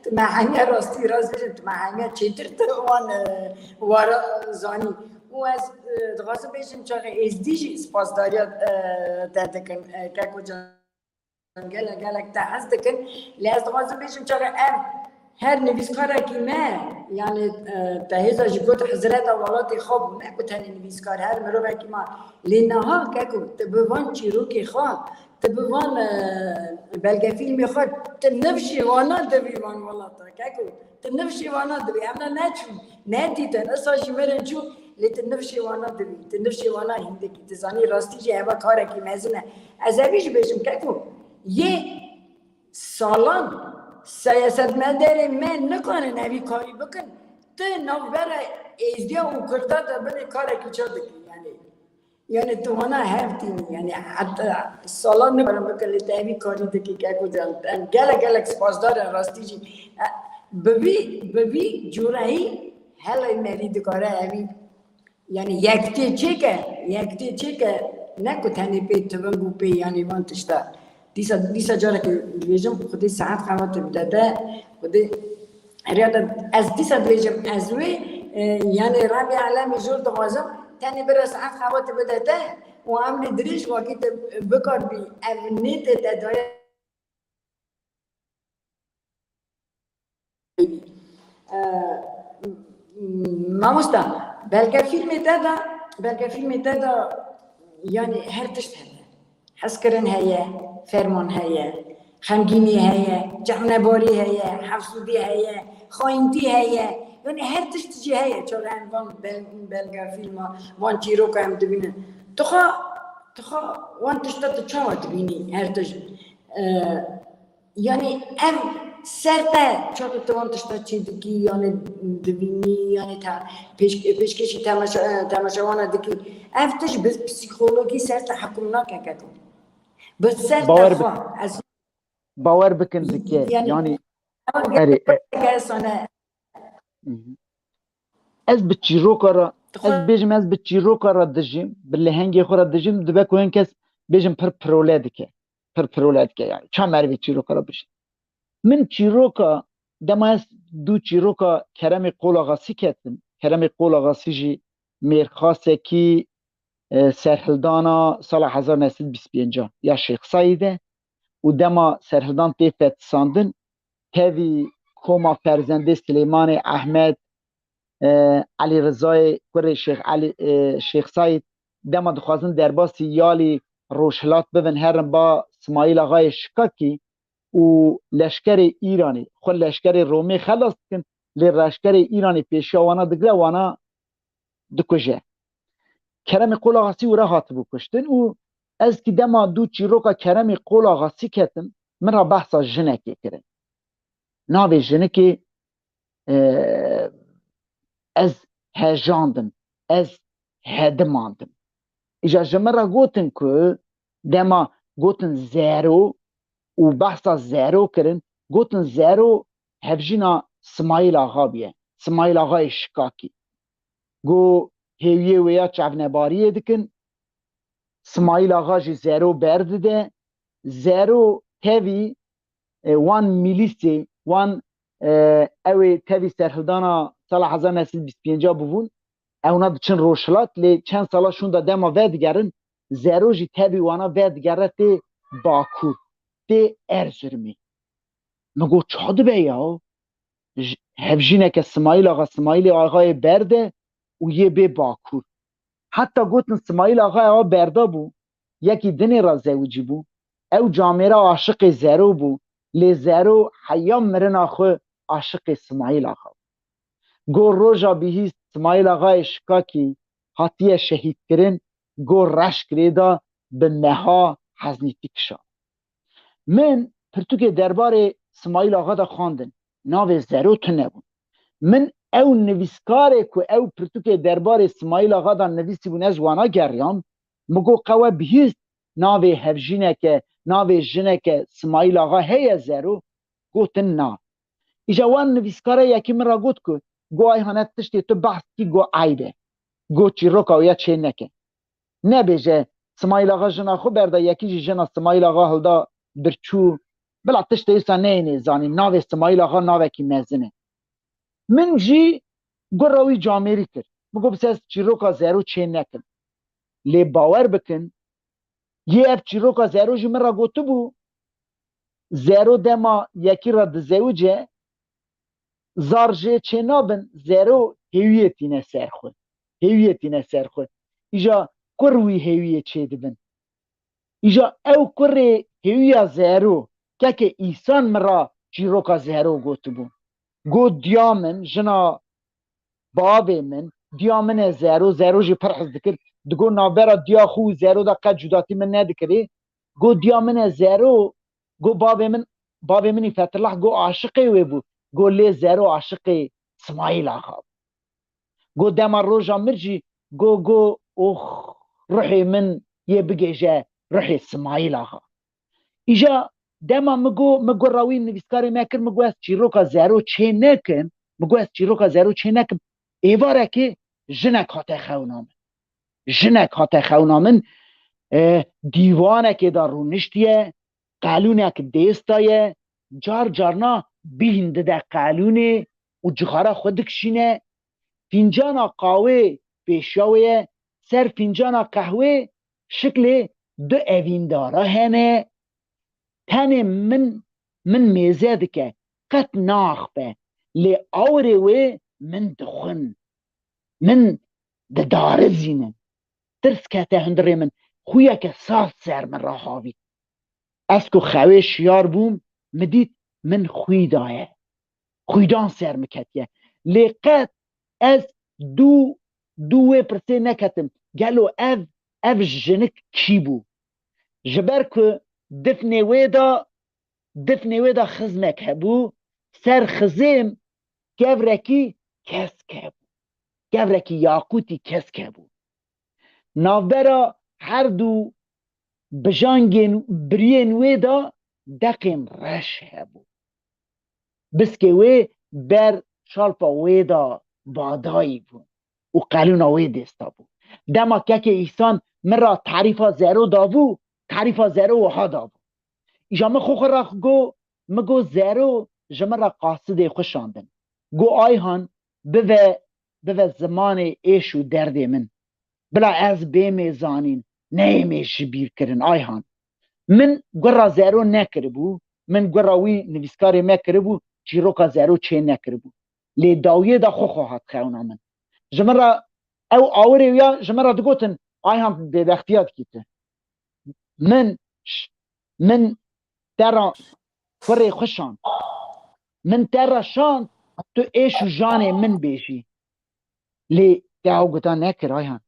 tu me henge rastî, rast bêjim, tu me henge çêtir tu wan, e, wara zanî. Û ez, e, dixwazim bêjim, çaxê êzdî jî spasdariya, e, te dikim, e, Keko Can. Gelek, gelek te hez dikin. Lê ez dixwazim bêjim, çaxê ev her nivîskarekî me, yani, e, te hêza jî got hizreta welatê xwe bû, ne ku tenê nivîskar, her mirovekî ma. Lê niha, Keko, tu bi van çîrokê xwe, tu bi van, e, belgefîlmê xwe, tu nifşê wana dibî van welata, Keko. Tu nifşê wana dibî, em ne neçûn, nedîtin, isa jî mirin çû, lê tu nifşê wana dibî, tu nifşê wana hîn dikî. Tu zanî rastî jî eva karekî mezin e. Ez evî jî bêjim, Keko, yê salan siyasetmedarê me nikarin evî karî bikin. Tu navbera Êzdiya û Kurda de binê karekî çi dikî, yani. Yani tu wana hev tînî, yani heta salan nikarin bikin, lê te evî karî dikî, Keko Can. Em gelek, gelek spasdar in, rastî jî. E, bi vî, bi vî cûreyî helê merî dikare evî, yani yektê çêke, yektê çêke, ne ku tenê pê tivin bû pê, yani van tişta. Dîsa, dîsa careke dibêjim, Xwedê saet xewa te bide te, Xwedê heriya te, ez dîsa dibêjim, ez wê, e, yani Rebê Alemê zor dixwazim, tenê bira saet xewa te bide te û emrê dirêj wekî te bikaribî, ev nê te te daye. E, mamosta, belgefîlmê te de, belgefîlmê te de, yani her tişt heye. Hezkirin heye, ferman heye, xemgînî heye, cehnebarî heye, hevsûdî heye, xayîntî heye. Yani her tişt jî heye. Çaxê em van bel-, belgefîlma, van çîroka em dibînin. Tu xwe, tu xwe wan tişta tu çawa dibînî her tişt? E, Yani ev ser te, çaxê tu wan tişta çê dikî, yani dibînî, yani te pêş-, pêşkêşî temaşe-, temaşewana dikî. Ev tişt bi psîkologî ser te hekum nake, Keko. Bi ser te Bawer xwe. bi-, Ez bawer bikin dike. Yani, Yani, ew erê, e- gerek sane. Hı hı. Ez bi çîroka re, Dixwe- ez bêjim, ez bi çîroka re dijîm, bi lehengê xwe re dijîm, dibe ku hin kes bêjim pir pirole dike. Pir pirole dike yani. Ça merivê çîroka re bijî. Min çîroka, dema ez dû çîroka Keremê Qolaxasî ketim. Keremê Qolaxasî jî mêrxasekî, e, serhildana sala hezar neh sed bîst pênc ya Şêx Seîd e. Û dema serhildan tê fetisandin, tevî koma ferzendê Silêmanê Ehmed, e, Elî Rizayê kurê Şêx Elî, e, Şêx Seîd, dema dixwazin derbasî yalî rojhilat bibin, herin ba Simayîl Axayê Şikakî û leşkerê Îranê, xwe leşkerê Romê xelas dikin, lê leşkerê Îranê pêşiya wana digre, wana dikuje. Keremê Qolaxasî wira hatibû kuştin û ez kî dema dû çîroka Keremê Qolaxasî ketim, min re behsa jinekê kirin. Navê jinikê, e, ez hejandim, ez hedi mandim. Îja ji min re gotin ku dema gotin zero û behsa zero kirin, gotin zero hevjîna Simayîl Axa bûye. Simayîl Axayê Şikakî. Go hêwiyê wê ya çavnebariyê dikin, Simayîl Axa jî zero berdide, zero tevî, e, wan milîsê, wan, e, ew ê tevî serhildana sala hezar neh sed bîst pênc bûbûn, ewna diçin rojhilat, lê çend sala şûnda dema vedigerin, zero jî tevî wana vedigere tê Bakur, tê Erzurumê. Min got, ça dibe ya? J-, hevjîneke Simayîl Axa, Simayîlê Axayê berde û yê bê Bakur. Heta gotin Simayîl Axa ewa berda bû, yekî dinê re zewicî bû. Ew camêra aşiqê Zero bû, lê Zero heya mirina xwe aşiqê Simayîl Axa bû. Go roja bihîst Simayîl Axayê Şikakî hatiye şehîdkirin, go reşk lê da, bi meha heznîtî kişa. Min pirtûkê derbarê Simayîl Axa de xwendin. Navê Zero tune bû. Min ew nivîskarê ku ew pirtûkê derbarê Simayîl Axa de nivîsîbûn, ez wana geriyam. Min got, qewe bihîst navê hevjîneke, navê jineke Simayîl Axa heye Zero? Gotin na. Îja wan nivîskara yekî min re got ku, go Ayhan, ev tiştê tu behs dikî, go eyb e. Go çîroka wê ya çê neke. Nebêje, Simayîl Axa jina xwe berda, yekî jî jina Simayîl Axa hilda birçû. Bila tiştê wisa neyê nêzanîn, navê Simayîl Axa navekî mezin e. Min jî gura wî camêrî kir. Min got, bes ez çîroka Zero çê nekim. Lê bawer bikin, yê ev çîroka Zero jî min re gotibû, Zero dema yekî re dizewice, zar jê çê nabin, Zero hêwiyê tîne ser xwe. Hêwiyê tîne ser xwe. Îja kur wî hêwiyê çê dibin. Îja ew kurê hêwiya Zero, kekê Îsan, min re çîroka Zero gotibû. Got, diya min, jina bavê min, diya min e Zero, Zero jî pir hez dikir. Digot, navbera diya xwe û Zero de qet cudatî min nedikirê. Got, diya min e Zero, got, bavê min, bavê min î Fetullah, got, aşiqê wê bû. Got, lê Zero aşiqê Simayîl Axa bû. Got, dema roja mir jî, got, got, ox, ruhê min yê bigêje ruhê Simayîl Axa. Îja dema min got, min gura wî nivîskarê me kir, min got, ez çîroka Zero çê nekim, min got, ez çîroka Zero çê nekim. Êvarekê jinek hate xewna min. Jinek hate xewna min, e, dîwanekê de rûniştiye, qelûnek dêsta ye, car carna bîhn dide qelûnê û cixara xwe dikişîne. Fîncana qawê pêşiya wê ye, ser fîncana qehwê şiklê du evîndara hene. Tenê min, min mêze dike, qet naaxipe, lê awirê wê min dixwin, min didarizînin. Tirs kete hundirê min, xuyeke saz ser min re havît. Ez ku xewê şiyar bûm, min dît min xwî daye. Xwîdan ser min ketiye. Lê qet ez dû, dû wê pirsê neketim. Gelo ev, ev jinik kî bû? Ji ber ku difnê wê de, difnê wê de xizmek hebû, ser xizêm kevrekî kesk hebû. Kevrekî yaqûtî kesk hebû. Navbera her du bijangên biriyên wê de deqên reş hebû. Biskê wê ber şalpa wê de badayî bûn û qelûna wê dêsta bû. Dema kekê Îsan min ra tarîfa Zero dabû, tarîfa Zero wiha dabû. Îja min xwe xwe ra got, min got, Zero ji min ra qasidê xwe şandin. Got, Ayhan, bive, bive zimanê êş û derdê min. Bila ez bêmê zanîn, neyêmê ji bîr kirin, Ayhan. Min gura Zero nekiribû, min gura wî nivîskarê me kiribû, çîroka Zero çê nekiribû. Lê dawiyê de xwe xwe hat xewna min. Ji min re ew awirê wî ya ji min re digotin, Ayhan, bêbextiya dikî tu. Min ş-, min te re kurê xwe şand. Min te re şand, tu êş û janê min bêjî. Lê te ew guta nekir, Ayhan.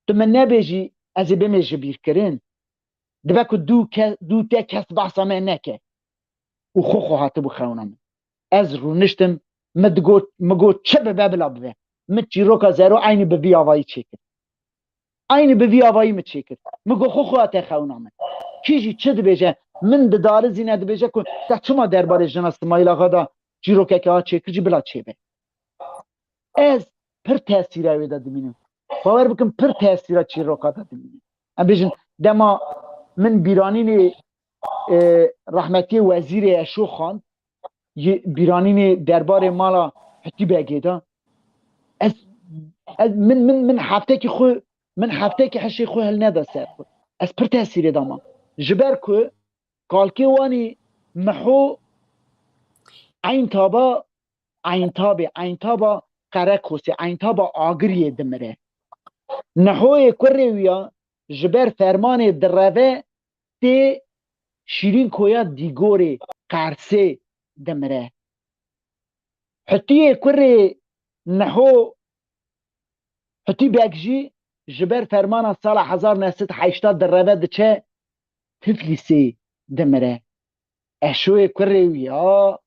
Tu min nebêjî, ez ê bimê ji bîr kirin. Dibe ku dû ke-, dû te kes behsa me neke. Û xwe xwe hatibû xewna min. Ez rûniştim, min digot, min got, çi bibe bila bibe. Min çîroka Zero eynî bi vî avayî çêkir. Eynî bi vî avayî min çêkir. Min got, xwe xwe te xewna min. Kî jî çi dibêje, min didarizîne, dibêje ku te çima derbarê jina Simayîl Axa de çîrokeke ha çêkir jî bila çêbe. Ez pir tesîra wê de dimînim. Bawer bikim, pir tesîra çîroka de dimînim. Em bêjin, dema min bîranînê, e, rehmetiyê wezîrê Eşo xwend, yê bîranînê derbarê mala Hutî Begê de. Ez, ez, min, min, min heftekî xwe, min heftekî hişê xwe hilneda ser xwe. Ez pir tesîrê de mam. Ji ber ku kalkê Wanî Miho Eyn Taba, Eyn Tabê, Eyn Taba Qerekosê, Eyn Taba Agiriyê dimire. Nihoyê kurê wî ya ji ber fermanê direve tê Şîrînkoya Dîgorê Qersê dimire. Hutiyê kurê Niho, Hutî Beg jî ji ber fermana sala hezar neh sed heştad direve diçe Tiflîsê dimire. Eşoyê kurê wî ya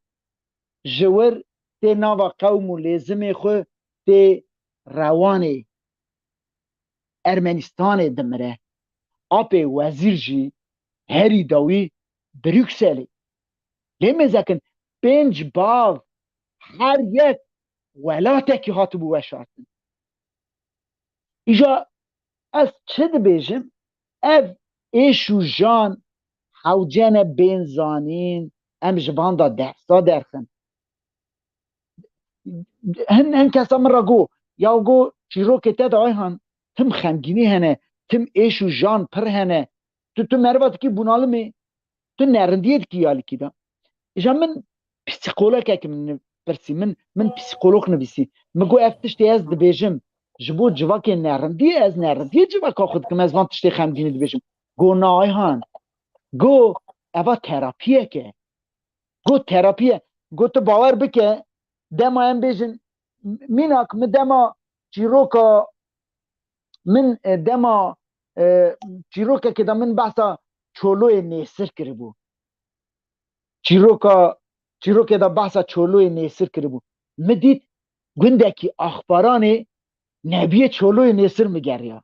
ji wir tê nava qewm û lêzimê xwe tê rewanê Ermenistanê dimire. Apê wezîr jî herî dawî Brukselê. Lê mêzekin pênc bav her yek welatekî hatibû weşartin. Îja ez çi dibêjim? Ev êş û jan hewce ne bên zanîn, em ji van de dersa derxin. Hin, hin kesa min re got, ya got, çîrokê te de Ayhan, tim xemgînî hene, tim êş û jan pir hene. Tu, tu meriva dikî bunalimê, tu nerindiyê dikî ya likî de. Îja min psîkologek min pirsî, min, min psîkolog nivîsî. Min got, ev tiştê ez dibêjim, ji bo civakê nerindiyê, ez nerindiyê civaka xwe dikim, ez van tiştê xemgînî dibêjim. Got, na Ayhan, got, eva terapiyek e. Got, terapî ye. Got, tu bawer bike, dema em bêjin, mînak min dema çîroka min, e, dema, e, çîrokekê de min behsa Çoloyê Nêsir kiribû. Çîroka, çîrokê de behsa Çoloyê Nêsir kiribû. Min dît gundekî Axparanê nebiyê Çoloyê Nêsir min geriya.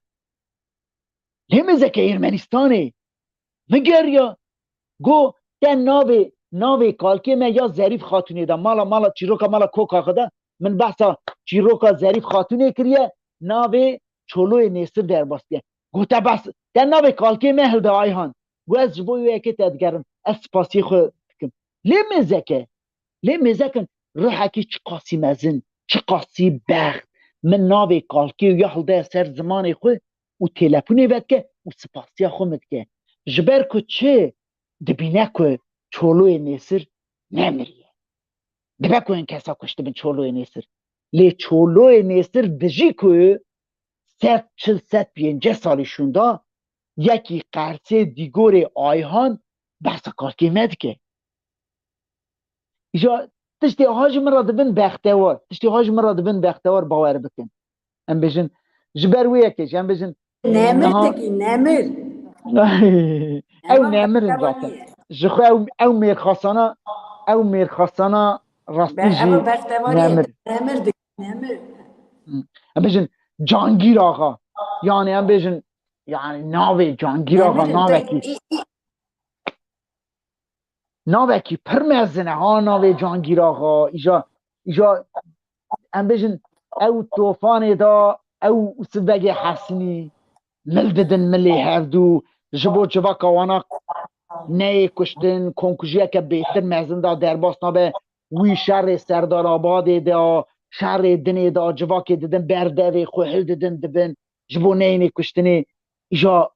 Lê mêzeke Ermenistanê min geriya. Go, te navê, navê kalkê me ya Zerîf Xatûnê de, mala, mala çîroka mala koka xwe de, min behsa çîroka Zerîf Xatûnê kiriye, navê Çoloyê Nêsir derbas diye. Go, te behs, te navê kalkê me hilde Ayhan. Go, ez ji bo wê yekê te digerim. Ez spasiyê xwe dikim. Lê mêzeke, lê mêzekin ruhekî çiqasî mezin, çiqasî bext. Min navê kalkê ya hilde ser zimanê xwe û telefonê vedike û spasiya xwe min dike. Ji ber ku çi dibîne ku Çoloyê Nêsir nemiriye. Dibe ku hin kesa kuştibin Çoloyê Nêsir. Lê Çoloyê Nêsir dijî ku sed çil, sed pêncî salî şûnda, yekî Qersê Dîgorê Ayhan behsa kalkê me dike. Îja tiştê ha ji min re dibin bextewar. Tiştê ha ji min re dibin bextewar, bawer bikin. Em bêjin, ji ber wê yekê jî, em bêjin, nemir niha dikî, nemir. Ew nemir in zaten. Ji xwe ew, ew mêrxasana, ew mêrxasana rastî jî nemir. Nemir dikî, nemir. Em bêjin, Cangîr Axa. Yani em bêjin, yani navê Cangîr Axa, navekî. Navekî pir mezin e ha, navê Cangîr Axa. Îja, îja em bêjin, ew tofanê de, ew û Sibegê Hesinî mil didin milê hevdû, ji bo civaka wana neyê kuştin, komkujiyeke bêtir mezin de derbas nabe. Wî şerê Serdarabadê de, şerê dinê de, civakê didin ber devê xwe hildidin dibin, ji bo neyênê kuştinê. Îja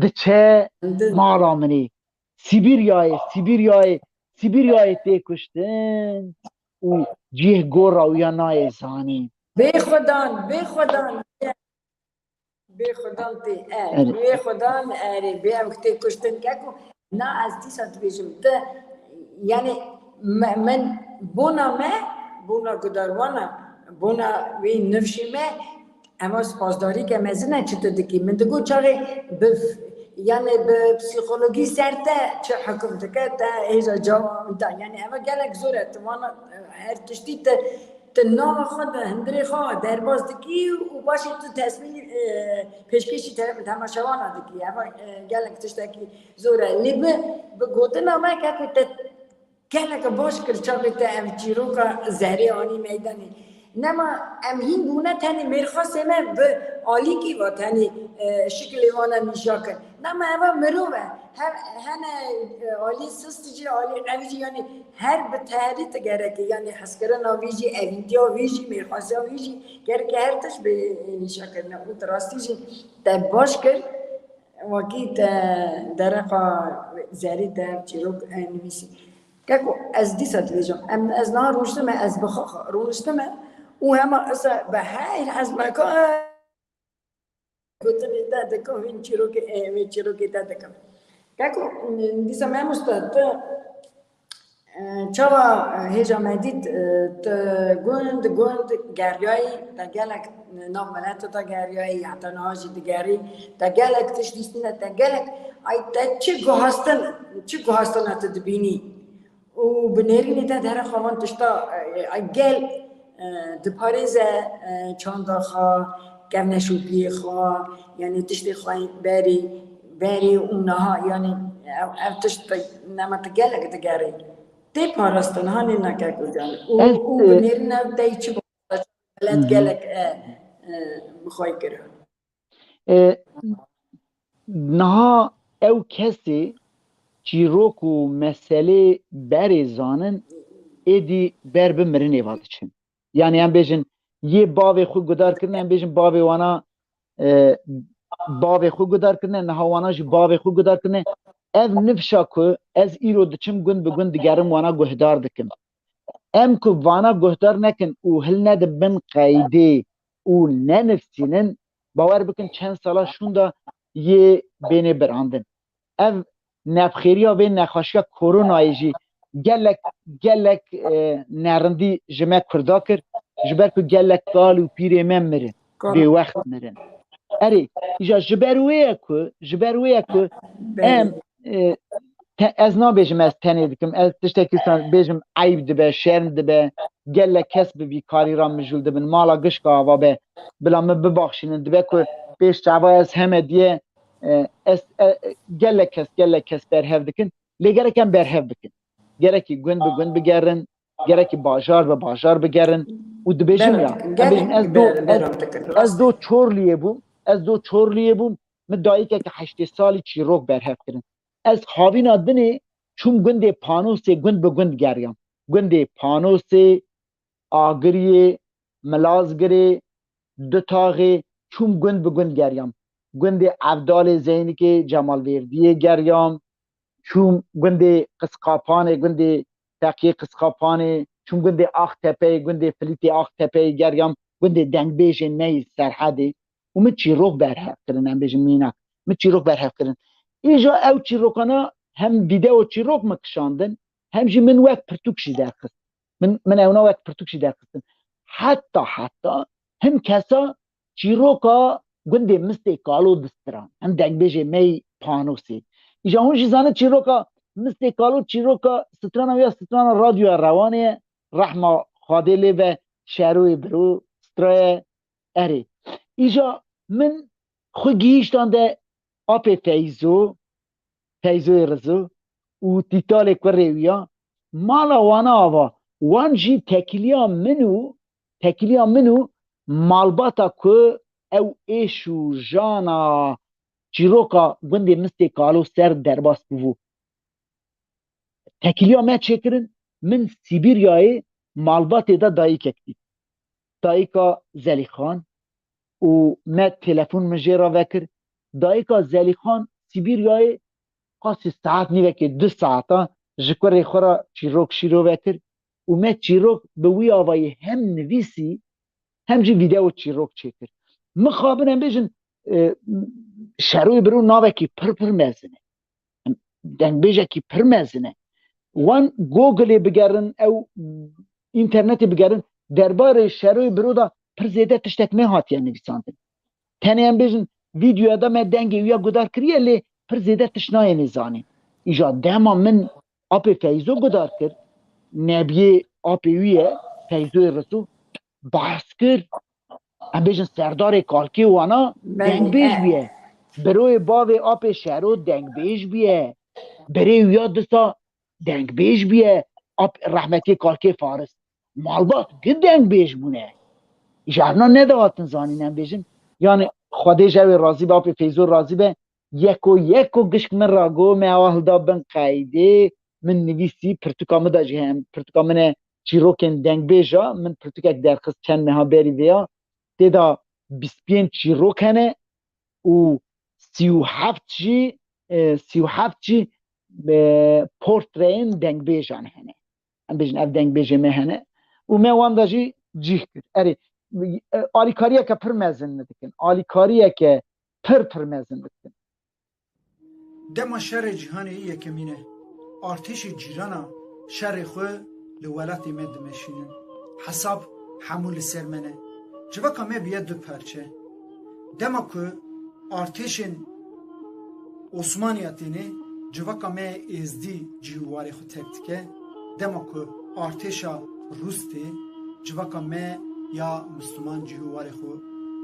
diçe mala min ê. Sîbîryayê, Sîbîryayê, Sîbîryayê tê kuştin û cih gora wî ya nayê zanîn. Bê xudan, bê xudan. Bê xudan tê, e, bê xudan, erê, bê ew tê kuştin keko. Na ez dîsa dibêjim, ti, yani, me, min, bona me, bona gudarwana, bona wê nifşê me, ema spasdarîke mezin e çi tu dikî. Min digot çaxê bi, yani bi psîkologî ser te çi hukum dike, te hêja cewab da. Yani eva gelek zor e, tu vana her tiştî te tu nava xwe di hundirê xwe derbas dikî û paşê tu tesmî, e, pêşkêşî te-, temaşevana dikî. Eva, e, gelek tiştekî zor e. Lê bi, bi gotina me ke ku te gelek baş kir çaxê te ev çîroka zerê anî meydanê. Nema em hîn bûne tenê mêrxasê me bi alîkî ve tenê, e, şikilê wana nîşa kir. Nema eva mirov e. He-, hene, e, alî sist jî, alî qewî jî, yanî her bi teherî tu gerek e, yanî hezkirina vî jî, evîntiya vî jî, mêrxasiya vî jî gerek e her tişt bi nîşa kirine. Û tu rastî jî te baş kir, wekî te dereqa zerî te çîrok, e, nivîsî. Keko, ez dîsa dibêjim, em, ez niha rûniştime, ez bi xwe xwe rûniştime û hema esa bi heyr ez me ka gotinê te dikim, vîn çîrokê, e, vê çîrokê te dikim. Keko, dîsa memoste, tu, e, çawa, e, hêja me dît, e, tu gund, gund geriyayî, te gelek nav milete de geriyayî, heta niha jî digerî, te gelek tişt dîstine, te gelek, ay, te çi guhastin, çi guhastina tu dibînî? Û bi nêrînê te dere xwe van tişta, e, e, gel, e, diparêze, e, çanda xwe, kevneşopiyê xwe, yanî tiştê xwe berî, berî û niha, yanî ev, ev tişt te, nema tu gelek digerî. Tê parastin, hanê neke kucan. Û, Ez, û bi e, nêrîna te çi milet Hı hı. gelek, e, e, bi xwe kira. E, niha ew kesê çîrok û meselê berê zanin, êdî ber bi mirinê va diçin. Yanî em bêjin, yê bavê xwe gudar kirine, em bêjin bavê wana, e, bavê xwe gudar kirine, niha wana jî bavê xwe gudar kirine. Ev nifşa ku ez îro diçim gund bi gund digerim, wana guhdar dikim. Em ku vana guhdar nekin û hilnedin bin qeydê û nenivsînin, bawer bikin çend sala şûnda yê bênê birandin. Ev nexêriya vê nexweşiya koronayê jî gelek, gelek, e, nerindî ji me Kurda kir, ji ber ku gelek kal û pîrê me mirin, Kal- bêwext mirin. Erê, îja ji ber wê ye ku, ji ber wê ye ku Belê. em, e, te-, ez nabêjim ez tenê dikim, ez tiştekî san bêjim eyb dibe, şerm dibe, gelek kes bi vî karî re mijûl dibin, mala gişka ava be, bila min bibaxşînin, dibe ku pêş çava ez heme diye, e, ez, e, gelek kes, gelek kes berhev dikin, lê gerek em berhev bikin. Gerekî gund bi gund bigerin, gerekî bajar bi bajar bigerin û dibêjim Berhev ya, dikin, em bêjin, gerek ez do, ber-, ez, berhev dikin. ez do Çorliyê bûm, ez do Çorliyê bûm, min dayikeke heştê salî çîrok berhev kirin. Ez havîna dinê çûm gundê Panosê gund bi gund geriyam. Gundê Panosê, Agiriyê, Milazgirê, Dutaxê, çûm gund bi gund geriyam. Gundê Evdalê Zeynikê, Cemal Vêrdiyê geriyam. Çûm gundê Qisqapanê, gundê Teqiyê Qisqapanê, çûm gundê Axtepeyê, gundê Filîtê Axtepeyê geriyam, gundê dengbêjên me yê Serhedê. Û min çîrok berhev kirin, em bêjin mînak. Min çîrok berhev kirin. Îja ew çîrokana hem vîdeo çîrok min kişandin, hem jî min wek pirtûk jî derxist. Min, min ewna wek pirtûk jî derxistin. Heta, heta hin kesa çîroka gundê Mistê Kalo distiran. Hem dengbêjê me yê Panosê. Îja hûn jî zanin çîroka Mistê Kalo çîroka strana wî ya strana radyoya Rewanê ye. Rehma Xwedê lê be, Şeroyê Biro straye. Erê. Îja min xwe gihîştande apê Feyzo, Feyzoyê Rizo û Tîtalê kurê wî ya, mala wana ava, wan jî tekiliya min û, tekiliya min û malbata ku ew êş û jana çîroka gundê Mistê Kalo ser derbas bûbû. Tekiliya me çêkirin, min Sîbîryayê malbatê de dayikek dît. Dayika Zelîxan û me telefon min jê re vekir. Dayika Zelîxan Sîbîryayê qasî saet nîvekê du saeta ji kurê xwe re çîrok şîrove kir û me çîrok bi wî avayî hem nivîsî hem jî vîdeo çîrok çêkir. Mixabin em bêjin, e, Şeroyê Biro navekî pir pir mezin e. Dengbêjekî pir mezin e. Wan Googleê bigerin, ew înternetê bigerin, derbarê Şeroyê Biro de pir zêde tiştek nehatiye nivîsandin. Tenê em bêjin, vîdeoya de me dengê wî ya guhdar kiriye, lê pir zêde tişt nayêne zanîn. Îja dema min apê Feyzo guhdar kir, nebiyê apê wî ye, Feyzoyê Rizo, behs kir. Em bêjin serdarê kalkê wana dengbêj bûye. Biroyê bavê apê Şero dengbêj bûye. Birê wî ya disa dengbêj bûye. Ap, rehmetiyê kalkê Faris. Malbat gi dengbêj bûne. Ji evna nedihatin zanîn em bêjin. Yani Xwedê ji ew ê razî be, apê Feyzo razî be. Yeko yeko gişk min ra got, me ewa hilda bin qeydê, min nivîsî, pirtûka min de jî heye, pirtûka min e çîrokên dengbêja, min pirtûkek derxist çend meha berî vê ya, tê de bîst pênc çîrok hene û sî û heft jî, e, sî û heft jî, e, portreyên dengbêjan hene. Em bêjin ev dengbêjê me hene û me wan de jî cih kir. Erê, e, alîkariyeke pir mezin dikin. Alîkariyeke pir pir mezin dikin. Dema şerê cîhanê yê yekemîn e. Artêşê cîrana şerê xwe li welatê me dimeşînin. Hesab hemû li ser me ne. Civaka me bûye du parçe. Dema ku artêşên Osmaniya têne, civaka me êzdî cih û warê xwe terk dike. Dema ku artêşa Rûs tê, civaka me ya Misliman cih û warê xwe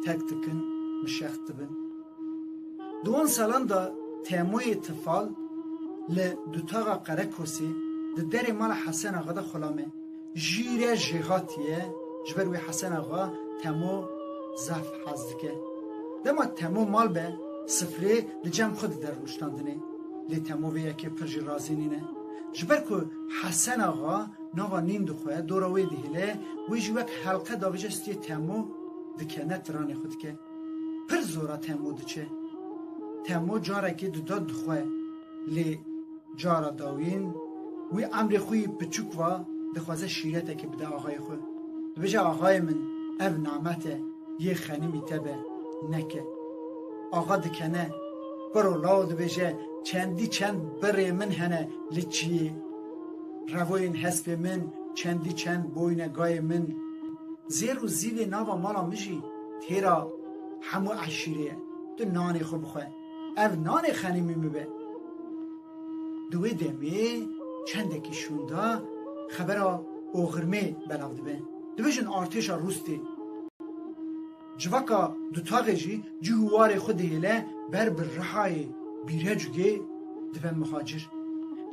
terk dikin, mişex dibin. Di wan salan de Temoyê Tifal li dutaxa Qerekosê di derê mala Hesen Axa de xulam e. Jîre jêhatî ye, ji ber wê Hesen Axa Temo zehf hez dike. Dema Temo mal be, sifrê li cem xwe dide rûniştandinê. Lê Temo vê yekê pir jî razî nîne. Ji ber ku Hesen Axa nava nîn dixwe, dora wê dihêle, wê jî wek helqe davêje stûyê Temo dikene, tiranê xwe dike. Pir zora Temo diçe. Temo carekê dida dixwe, lê cara dawîn wî emrê xwe yî piçûk va, dixwaze şîretekê bide axayê xwe. Dibêje, axayê min, ev namet e, yê xenimî te be, neke. Axa dikene, piro law dibêje, çendî çend birê min hene li çiyê. Revoyên hespê min, çendî çend boyne gayê min. Zêr û zîvê nava mala min jî têra hemû eşîrê ye. Tu nanê xwe bixwe. Ev nanê xenimî min be. Di wê demê çendekî şûnda xebera oxirmê belav dibe. Dibêjin artêşa Rûs tê. Civaka dutaxê jî cih û warê xwe dihêle ber bi Rihayê Bîrecûgê dibe muhacir.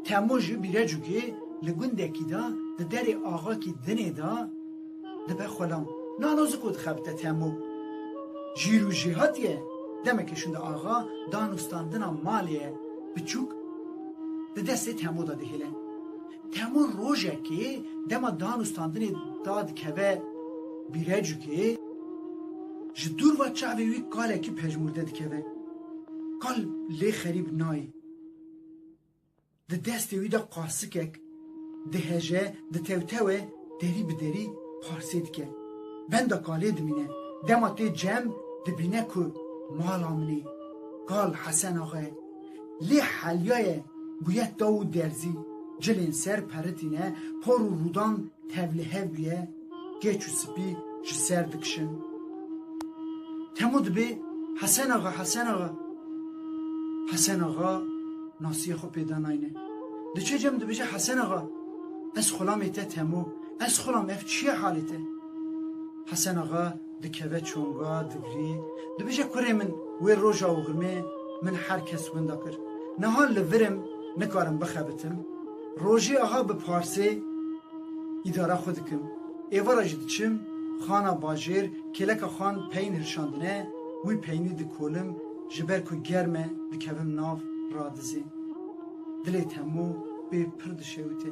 Temo jî Bîrecûgê li gundekî de di derê axakî dinê de dibe xulam. Nanozik û dixebite Temo. Jîr û jêhatî ye, demekê şûnde axa danûstandina malê ye biçûk di destê Temo de dihêle. Temo rojekê dema danûstandinê da dikeve Bîrecûgê, ji dûr ve çavê wî kalekî pejmûrde dikeve. Kal lê xerîb nayê. Di destê wî de qasikek diheje, ditewtewe, derî bi derî parsê dike. Benda kalê dimîne. Dema tê cem dibîne ku mala min ê. Kal Hesen Axa ye. Lê helyaye bûye taw û derzî, cilên ser peritîne, por û rûdan tevlihev bûye, keç û spî ji ser dikişin. Temo dibê, Hesen Axa, Hesen Axa. Hesen Axa nasiyê xwe pê de nayne. Diçe cem dibêje, Hesen Axa, ez xulamê te Temo, ez xulam, ev çi ye halê te? Hesen Axa dikeve çonga, digirî. Dibêje, kurê min, wê roja oxirmê min her kes winda kir. Niha li vir im, nikarim bixebitim. Rojê aha bi parsê îdara xwe dikim. Êvara jî diçim xana bajêr, kêleka xan peyn hirşandine, wî peynî dikolim, ji ber ku germ e, dikevim nav, radizê. Dilê Temo pê pir dişewite.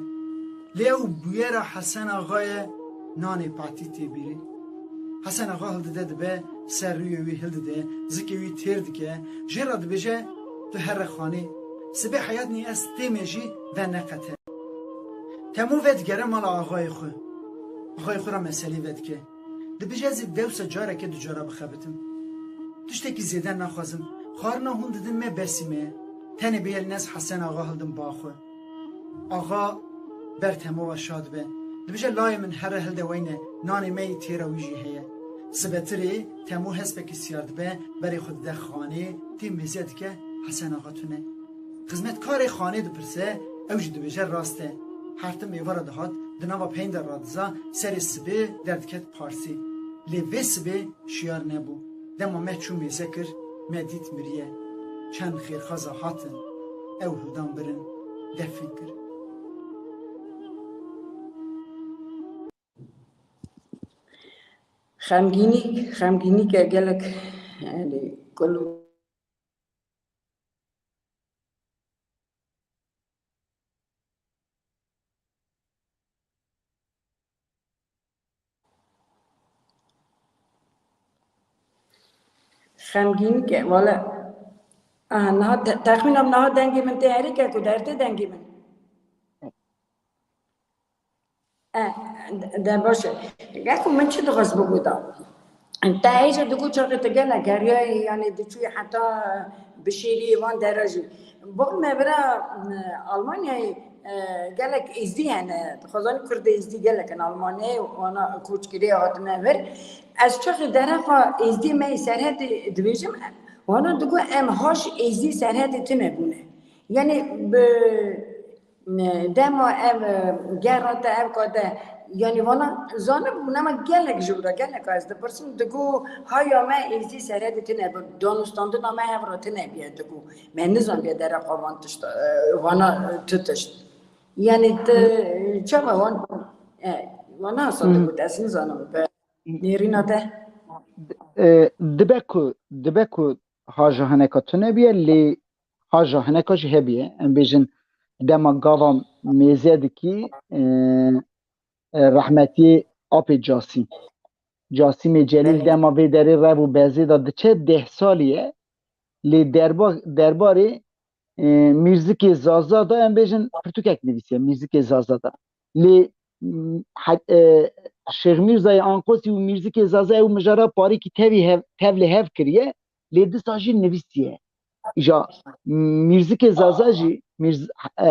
Lê ew bûyera Hesen Axa ye, nanê patî tê bîrê. Hesen Axa hildide dibe, ser rûyê wî hildide, zikê wî têr dike, jê re dibêje, tu here xanê. Sibê heyat nî ez têmê jî veneqete. Temo vedigere mala axayê xwe. Axayê xwe re meselê vedike. Dibêje, ez ê dewsa careke du cara bixebitim. Tiştekî zêde naxwazim. Xwarina hûn didin me besî me ye. Tenê bêyelîne ez Hesen Axa hildim ba xwe. Axa ber Temo ve şa dibe. Dibêje, layê min here hilde weyne, nanê me yî têra wî jî heye. Sibetirê Temo hespekî siyar dibe, berê xwe dide xanê, tê mêze dike, Hesen Axa tune. Xizmetkarê xanê dipirse, ew jî dibêje, rast e. Her tim êvara dihat, di nava peyn de radiza, serê sibê derdiket parsê. Lê vê sibê şiyar nebû. Dema me çû mêze kir, me dît miriye. Çend xêrxaza hatin, ew hûdan birin, defin kirin. Xemgînîk, xemgînîke gelek, yani, kul Xemgînîke, wala. Aha, niha te-, texmîna min niha dengê min tê herî ke ku dertê dengê min. E, de, de baş e. Geko min çi dixwest bigoda? Te hêja digot çaxê te gelek heriyayê, yani diçûyê heta bişêriyê van dera jî. Bor me vira, e, Almanyayê, e, gelek êzdî hene. Dixwazanî Kurdê êzdî gelek in Almanyayê, wana koçgirê hatine vir. Ez çaxê dereqa êzdî me yê Serhetê dibêjim, wana digot em haş êzdî Serhetê tune bûne. Yani bi Dema ev, e, gera te ev kate, yani vana zanibû, nema gelek ji wira, gelek ez dipirsim, digo haya me êzdî Serhedê tine bi, danûstandina me hev re tine biye, digo me nizandiye dereqa van tişta, e, vana, e, tu tişt. Yani te çawa wan, e, wana hesa digot, ez nizanim, bi nêrîna te. E, dibe ku, dibe ku haja hineka tune biye, lê haja hineka jî hebiye. Em bêjin dema gava mêze dikî, e, e, rehmetiyê apê Casîm. Casîmê Celîl dema vê derê rev û bezê de diçe deh salî ye. Lê derba-, derbarê, e, mîrzikê Zaza de em bêjin pirtûkek nivîsiye, mîrzikê Zaza de. Lê, m, he-, e, Şêx Mîrzayê Anqosî û mîrzikê Zaza ew mijara parîkî tevî hev-, tevlê hev kiriye. Lê disa jî nivîsiye. Îja mîrzikê Zaza jî, Mîrz-, e,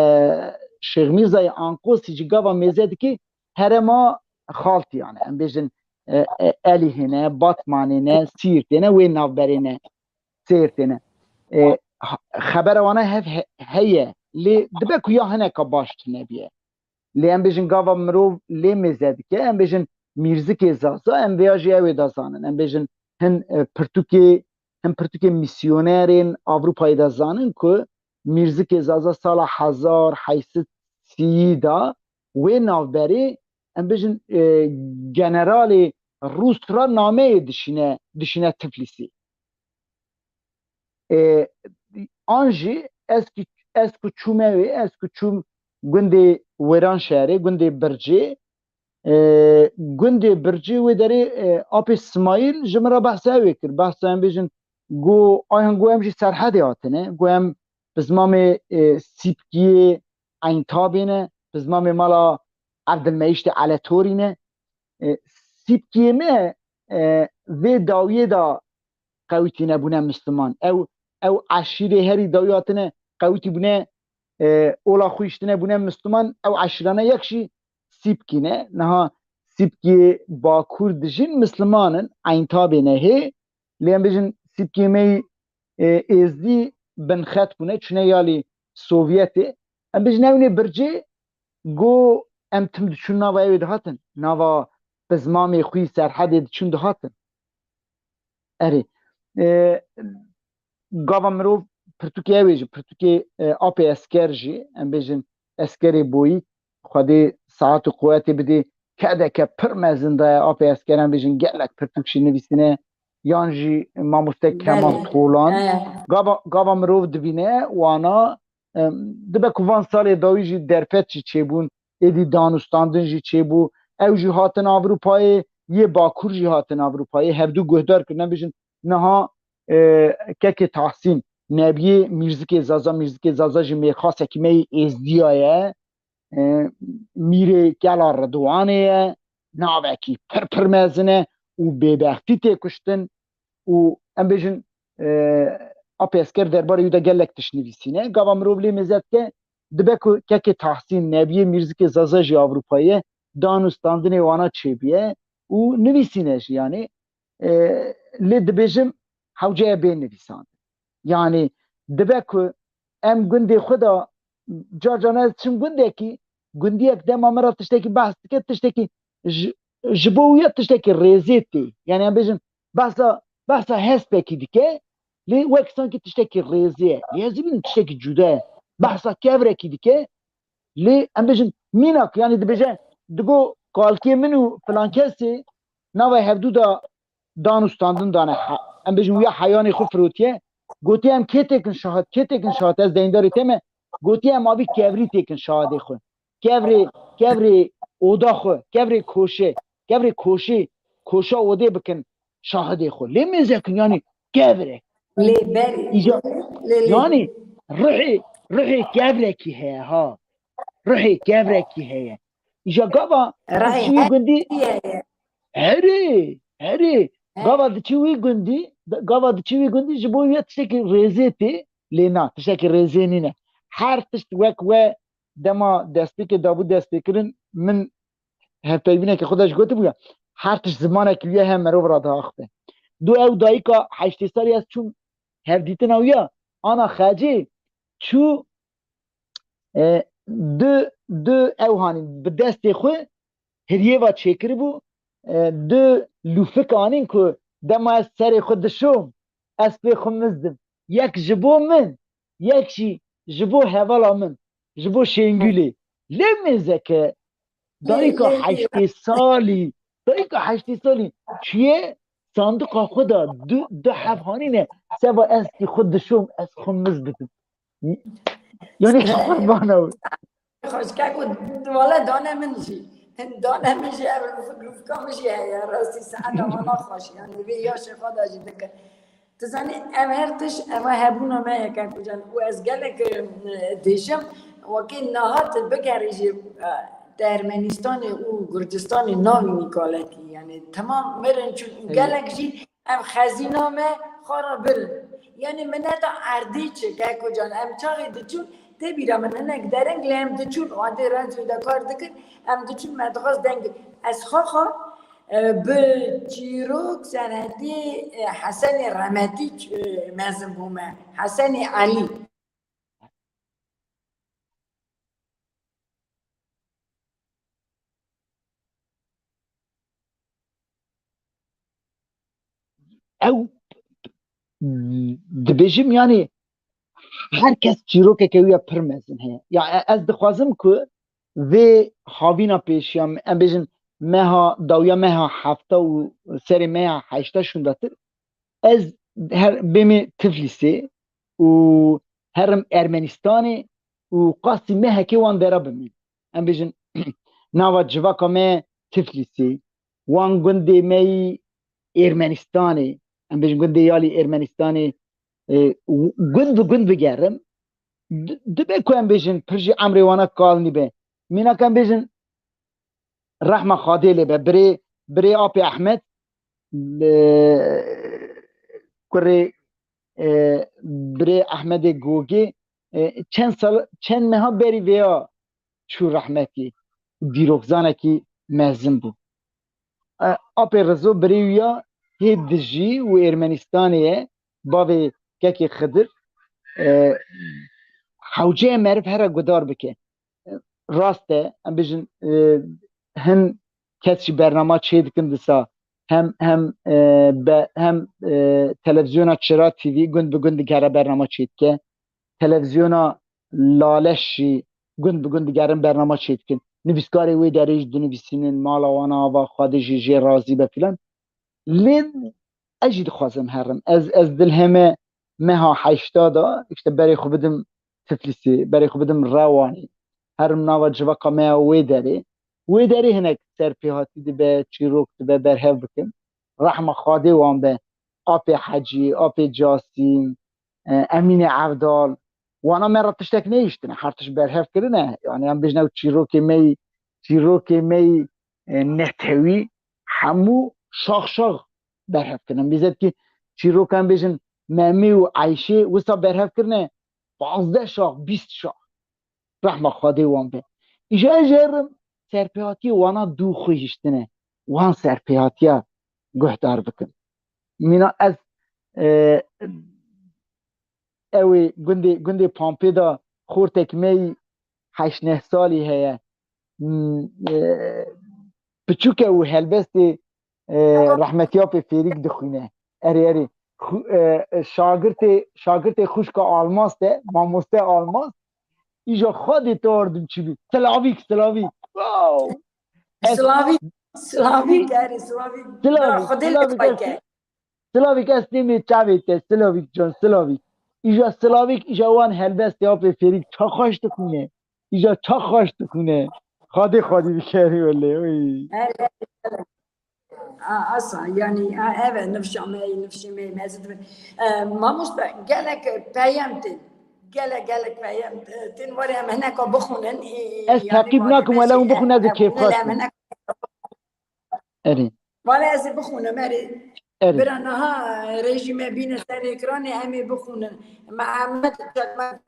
Şêx Mîrzayê Anqosî jî gava mêze dikê herêma xaltîyan e. Em bêjin, e, e, Elîhê ne, Batmanê ne, Sîrtê ne, wê navberê ne, Sêrtê ne. E, ha-, xebera wana hev he-, heye. Lê dibe ku ya hineka baş tune biye. Lê em bêjin gava mirov lê mêze dike, em bêjin mîrzikê Zaza, em vêya jî ew ê de zanin. Em bêjin hin, e, pirtûkê, hin pirtûkê misyonerên Avrupayê de zanin ku mîrzikê Zaza sala hezar heyt sed sîyî de wê navberê, em bêjin, e, generalê Rûs re nameyê dişîne, dişîne Tiflîsî. E, an jî ez ki, ez ku çûme wê, ez ku çûm gundê Wêranşehirê, gundê Bircê, e, gundê Bircê wê derê, e, apê Simayîl ji min re behsa wê kir. Behsa em bêjin, got, ayan got em jî Serhedê hatine, got em pizmamê, e, Sîpkiyê Eyntabê ne, pizmamê mala Evdilmeyîştê Eletorî ne. E, Sîpkiyê me, e, vê dawiyê de qewitîne bûne Misliman. Ew, ew eşîrê herî dawî hatine qewitî bûne, e, ola xwe îştine bûne Misliman. Ew eşîrane yek jî Sîpkî ne. Niha Sîpkiyê Bakur dijîn Misliman in, Eyntabê ne hê. Lê em bêjin Sîpkiyê me yî, e, Êzdî binxet bûne, çûne yalî Sovyetê. Em bêjin ew nê Bircê got em tim diçûn nava ewê dihatin. Nava pizmamê xwî Serhedê diçûn dihatin. Erê. E, gava mirov pirtûkê ew ê jî, pirtûkê, e, apê Esker jî, em bêjin Eskerê Boyîk, Xwedê saet û quwetê bidê, kedeke pir mezin daye apê Esker, em bêjin gelek pirtûk jî nivîsîne, yan jî mamoste Kemal Belê. Tolan. He. Gava, gava mirov dibîne wana, em, dibe ku van salê dawî jî derfet jî çêbûn, êdî danûstandin jî çêbû. Ew jî hatin Ewropayê, yê Bakur jî hatin Ewropayê. Hevdû guhdar kirin. Em bêjin niha, e, kekê Tahsîn, nebiyê Mîrzikê Zaza, Mîrzikê Zaza jî mêrxasekî me yê Êzdiya ye. E, Mîrê Kela Ridwanê ye. Navekî pir pir mezin e û bêbextî tê kuştin. Û em bêjin, e, apê Esker derbarê wî de gelek tişt nivîsîne. Gava mirov lê mêze dike, dibe ku kekê Tahsîn, nebiyê Mîrzikê Zaza jî Ewropayê ye, danûstandinê wana çêbûye û nivîsîne jî, yanî, e, lê dibêjim hewce ye bê nivîsandin. Yanî dibe ku em gundê xwe de, car caran ez diçim gundekî, gundiyek dema min re tiştekî behs dike, tiştekî ji, ji bo wî ya tiştekî rêzê tê. Yani em bêjin behsa, behsa hespekî dike, lê wek sankî tiştekî rêzê ye. Lê ez ê bînim tiştekî cuda ye. Behsa kevrekî dike, lê em bêjin mînak, yani dibêje, digo kalkê min û filan kesê nava hevdû da dan û standin dane. Ha, em bêjin wiya heyanê xwe firotiye. Gotiye em kê têkin şahid, kê têkin şahid, ez deyndarê te me. Gotiye em avî kevrî têkin şahidê xwe. Kevrê, kevrê oda xwe, kevrê koşê, kevrê koşê, koşa odê bikin şahidê xwe. Lê mêzekin yani kevrek. Lê berî, Îca, lê, lê. Yani ruhê, ruhê kevrekî heye ha. Ruhê kevrekî heye. Îja gava Rehê diçî wî her gundî, heye. Herê, herê. He. Gava diçî wî gundî, gava diçî wî gundî ji bo wî ya tiştekî rêzê tê, lê na, tiştekî rêzê nîne. Her tişt wek we dema destpêkê dabû destpêkirin, min hevpeyvîneke xwe de jî gotibû ya, her tişt zimanekî wî ye, hem merov radiaxive. Do ew dayika heştê salî ez çûm hevdîtina wî ya, ana xecê çû, e, du, du ew hanî bi destê xwe hiriyê ve çêkiribû, e, du lûfik anîn ku dema ez serê xwe dişom, ez pê xwe mizdim. Yek ji bo min, yek jî ji bo hevala min, ji bo Şêngulê. Lê mêzeke dayika Lê, lê, lê. heştê salî, dayika heştê salî çûye sandiqa xwe da du, du heb hanîne, seba ez kî xwe dişom, ez xwe miz bidim. Yani qurbana wî. Xweşke ku wala dane min jî. Hin dane min jî ev lûfik, lûfika min jî heye. Rastî saeta wala xweş. Yani vê yaşê xwe de jî dike. Tu zanî ev her tişt, eva hebûna me ye kek û can. Û ez gelek, e, dêşim, wekî niha tu bigerî jî, e, di Ermenistanê û Gurcistanê nabînî kalekî. Yani temam mirin çûn û Evet. gelek jî ev xezîna me xwe re birin. Yani mineta erdê çi, keko can, em çaxê diçûn, tê bîra min hinek dereng, lê em diçûn, wadê renc wê de kar dikir, em diçûn, me dixwest deng. Ez xwe xwe, e, bi çîrok senetî, e, Hesenê Remetî, e, mezin bûme. Hesenê Elî. Ew dibêjim, yani her kes çîrokeke wî ya pir mezin heye. Ya e-, ez dixwazim ku vê havîna pêşiya, em bêjin meha dawiya, meha hefta û serê meha heşta şûndatir, ez her bêmê Tiflîsê û herim Ermenistanê û qasî mehekê wan dera bimîn. Em bêjin nava civaka me Tiflîsê, wan gundê me yî Ermenistanê, em bêjin gundê yalî Ermenistanê, e, gund bi gund bigerim. Di-, dibe ku em bêjin pir jî emrê wana kal nîbe. Mînak em bêjin rehma Xadê lê be. Birê, birê apê Ehmed, e, kurê, e, birê Ehmedê Gogê, e, çend sal, çend meha berî vêya çû rehmetî, dîrokzanekî mezin bû. E, apê Rizo birê wî ya hê dijî û Ermenistanê ye, bavê kekê Xidir, e, hewceye meriv here guhdar bike. Rast e, em bêjin, e, hin kes jî bernama çê dikin disa, hem, hem, e, be, hem, e, televîzyona Çira T V gund bi gund digere bernama çê dike. Televîzyona Laleş jî gund bi gund digerin bernama çê dikin. Nivîskarê wê derê jî dinivîsînin, mala wan ava Xwedê jî jê razî be filan. Lê ez jî dixwazim herim. Ez, ez dilheme meha heşta de, işte berê xwe bidim Tiflisê, berê xwe bidim Rewanê. Herim nava civaka me ya wê derê. Wê derê hinek serpêhatî dibe, çîrok dibe, berhev bikim. Rehma Xwedê wan be. Apê Hecî, apê Casîm, e, Emînê Evdal. Wana me re tiştek nehiştine. Her tişt berhev kirine. Yani em bêjin ew çîrokê me yî, çîrokê me yî, e, netewî hemû şax şax berhev kirine. Em bêjin ki çîrokan bêjin Memê û Eyşê wisa berhev kirine pazdeh şax, bîst şax. Rehma Xwedê wan be. Îja ez jê re serpêhatiyê wana dû xwe hiştine. Wan serpêhatiya guhdar bikin. Mîna ez, e, ew ê gundê, gundê Pampê de xortek me yî heşt neh salî heye. Hmm, e, piçûk e û helbestê, e, rehmetî apê Fêrîk dixwîne. Erê, erê. Xu-, e, e, şagirtê, şagirtê xwişka Almaz te, mamoste Almaz, îja Xwedê te ardim çi bî. Silavîk, silavîk. Wow! Ez Silavîk, silavîk, erê, silavîk. Silavîk, Xwedê silavîk, lê ez, silavîk, ez têmê çavê te, silavîk can, silavîk. Îja silavîk, îja wan helbestê apê Fêrîk ça xweş dixwîne. Îja ça xweş dixwîne. Xadê xadî bikerî welê. Oy. Erê, erê. A, asa, yanî, a, ev e, nifşa me, nifşê me, mezin dibe. E, mamoste, gelek peyem tên. Gelek, gelek peyem, e, tên, warê em hineka bixwînin, e, Ez yanî teqîb ma nakim, wele hûn bixwîne, ez ê kêfxweş bim. Erê. Vale ez ê bixwînim, erê. Erê. Bira niha rêjî me bîne ser ekranê, em ê bixwînin. Mihemed Çakmak,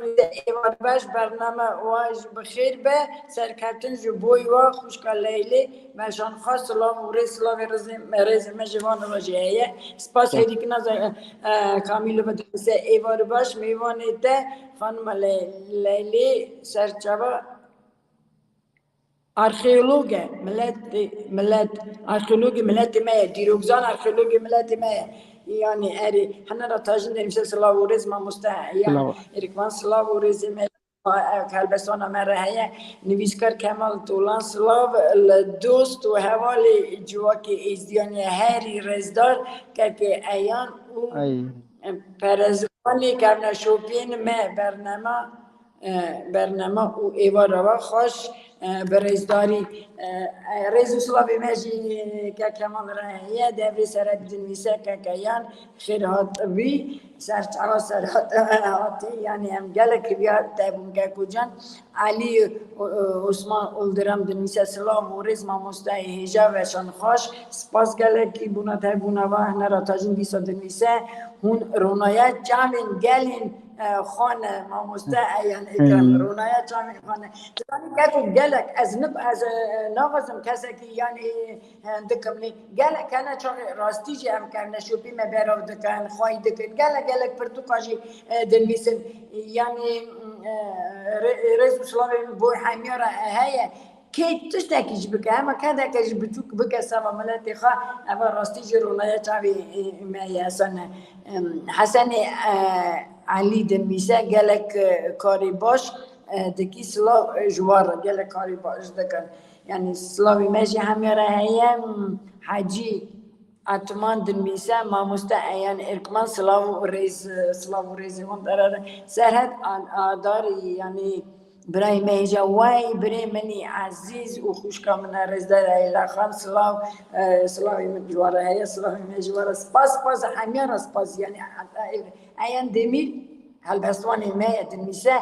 êvar baş, bername we ji bi xêr be, serkeftin ji bo we, xwişka Leylê, me şanxwe, silav û rê, silavê rêzê, rêzê me ji van re jî heye. Spas. Sağ. Hêdîkina ze-, e, Kamîlo ve dinivîse, êvar baş, mêvanê te, xanima Le-, Leylê, serçava, Arxeolog e, milet, milet, arxeologê miletê me ye, dîrokzan arxeologê miletê me ye. Yanî erê, hene ra tajin de nivîse silav û rêz mamoste Heyan. Silav. Erê, wan silav û rêzê me, ev helbestana me re heye. Nivîskar Kemal Tolan, silav li dost û hevalê civakê êzdiyanê herî rêzdar kekê Eyan û Ay. Perezvanê kevneşopên me bernema, e, bernema û êvara we xweş, e, bi rêzdarî, e, e, rêz û silavê me jî kek Kemal re heye, devrê sere dinivîse kek Eyan, xêr hat bî, serçava serhat hatî, yanî em gelek hêviya te bûn keko can. Elî, o, o, Osman Oldiram dinivîse silav û rêz mamosteyê hêja ve şanxweş. Spas gelekî bûna te bûna va hene ra tajin dîsa dinivîse. Hûn ronaya çavên gelên, e, xwe ne, mamoste Eyan Ekrem. Hmm. Ronaya çavên xwe ne. Zanî keko gelek ez nib-, ez, e, naxwazim kesekî yanî, e, dikim lê gelek hene çaxê rastî jî em kevneşopî me berav dikin, xwey dikin. Gelek gelek pirtûka jî, e, dinivîsin. Yanî, e, rê-, rêz û silavê min bo hemiya re heye. Kê tiştekî jî bike, hema kedeke jî biçûk bike seba miletê xwe, eva rastî jî ronaya çavê, e, me ye. Hesen, e, em, Hesenê, e, Elî dinivîse gelek, e, karê baş, e, dikî silav, e, ji wan re gelek karê baş dikin. Yanî silavê me jî hemiya re heye. Em, Hecî Etman dinivîse, mamoste Eyan Erkman, silav û rêz, silav û rêzê wan te re. Serhet Al-, Adarî, yanî birayê me hêja, wey birê min î ezîz û xwişka min e rêzdar Leyla Xan, silav, e, silavê min ji wan re heye, silavê me ji wan re. Spas, spas, hemiya re spas, yanî heta ê-, Eyan Demîr, helbestvanê me ye, dinivîse,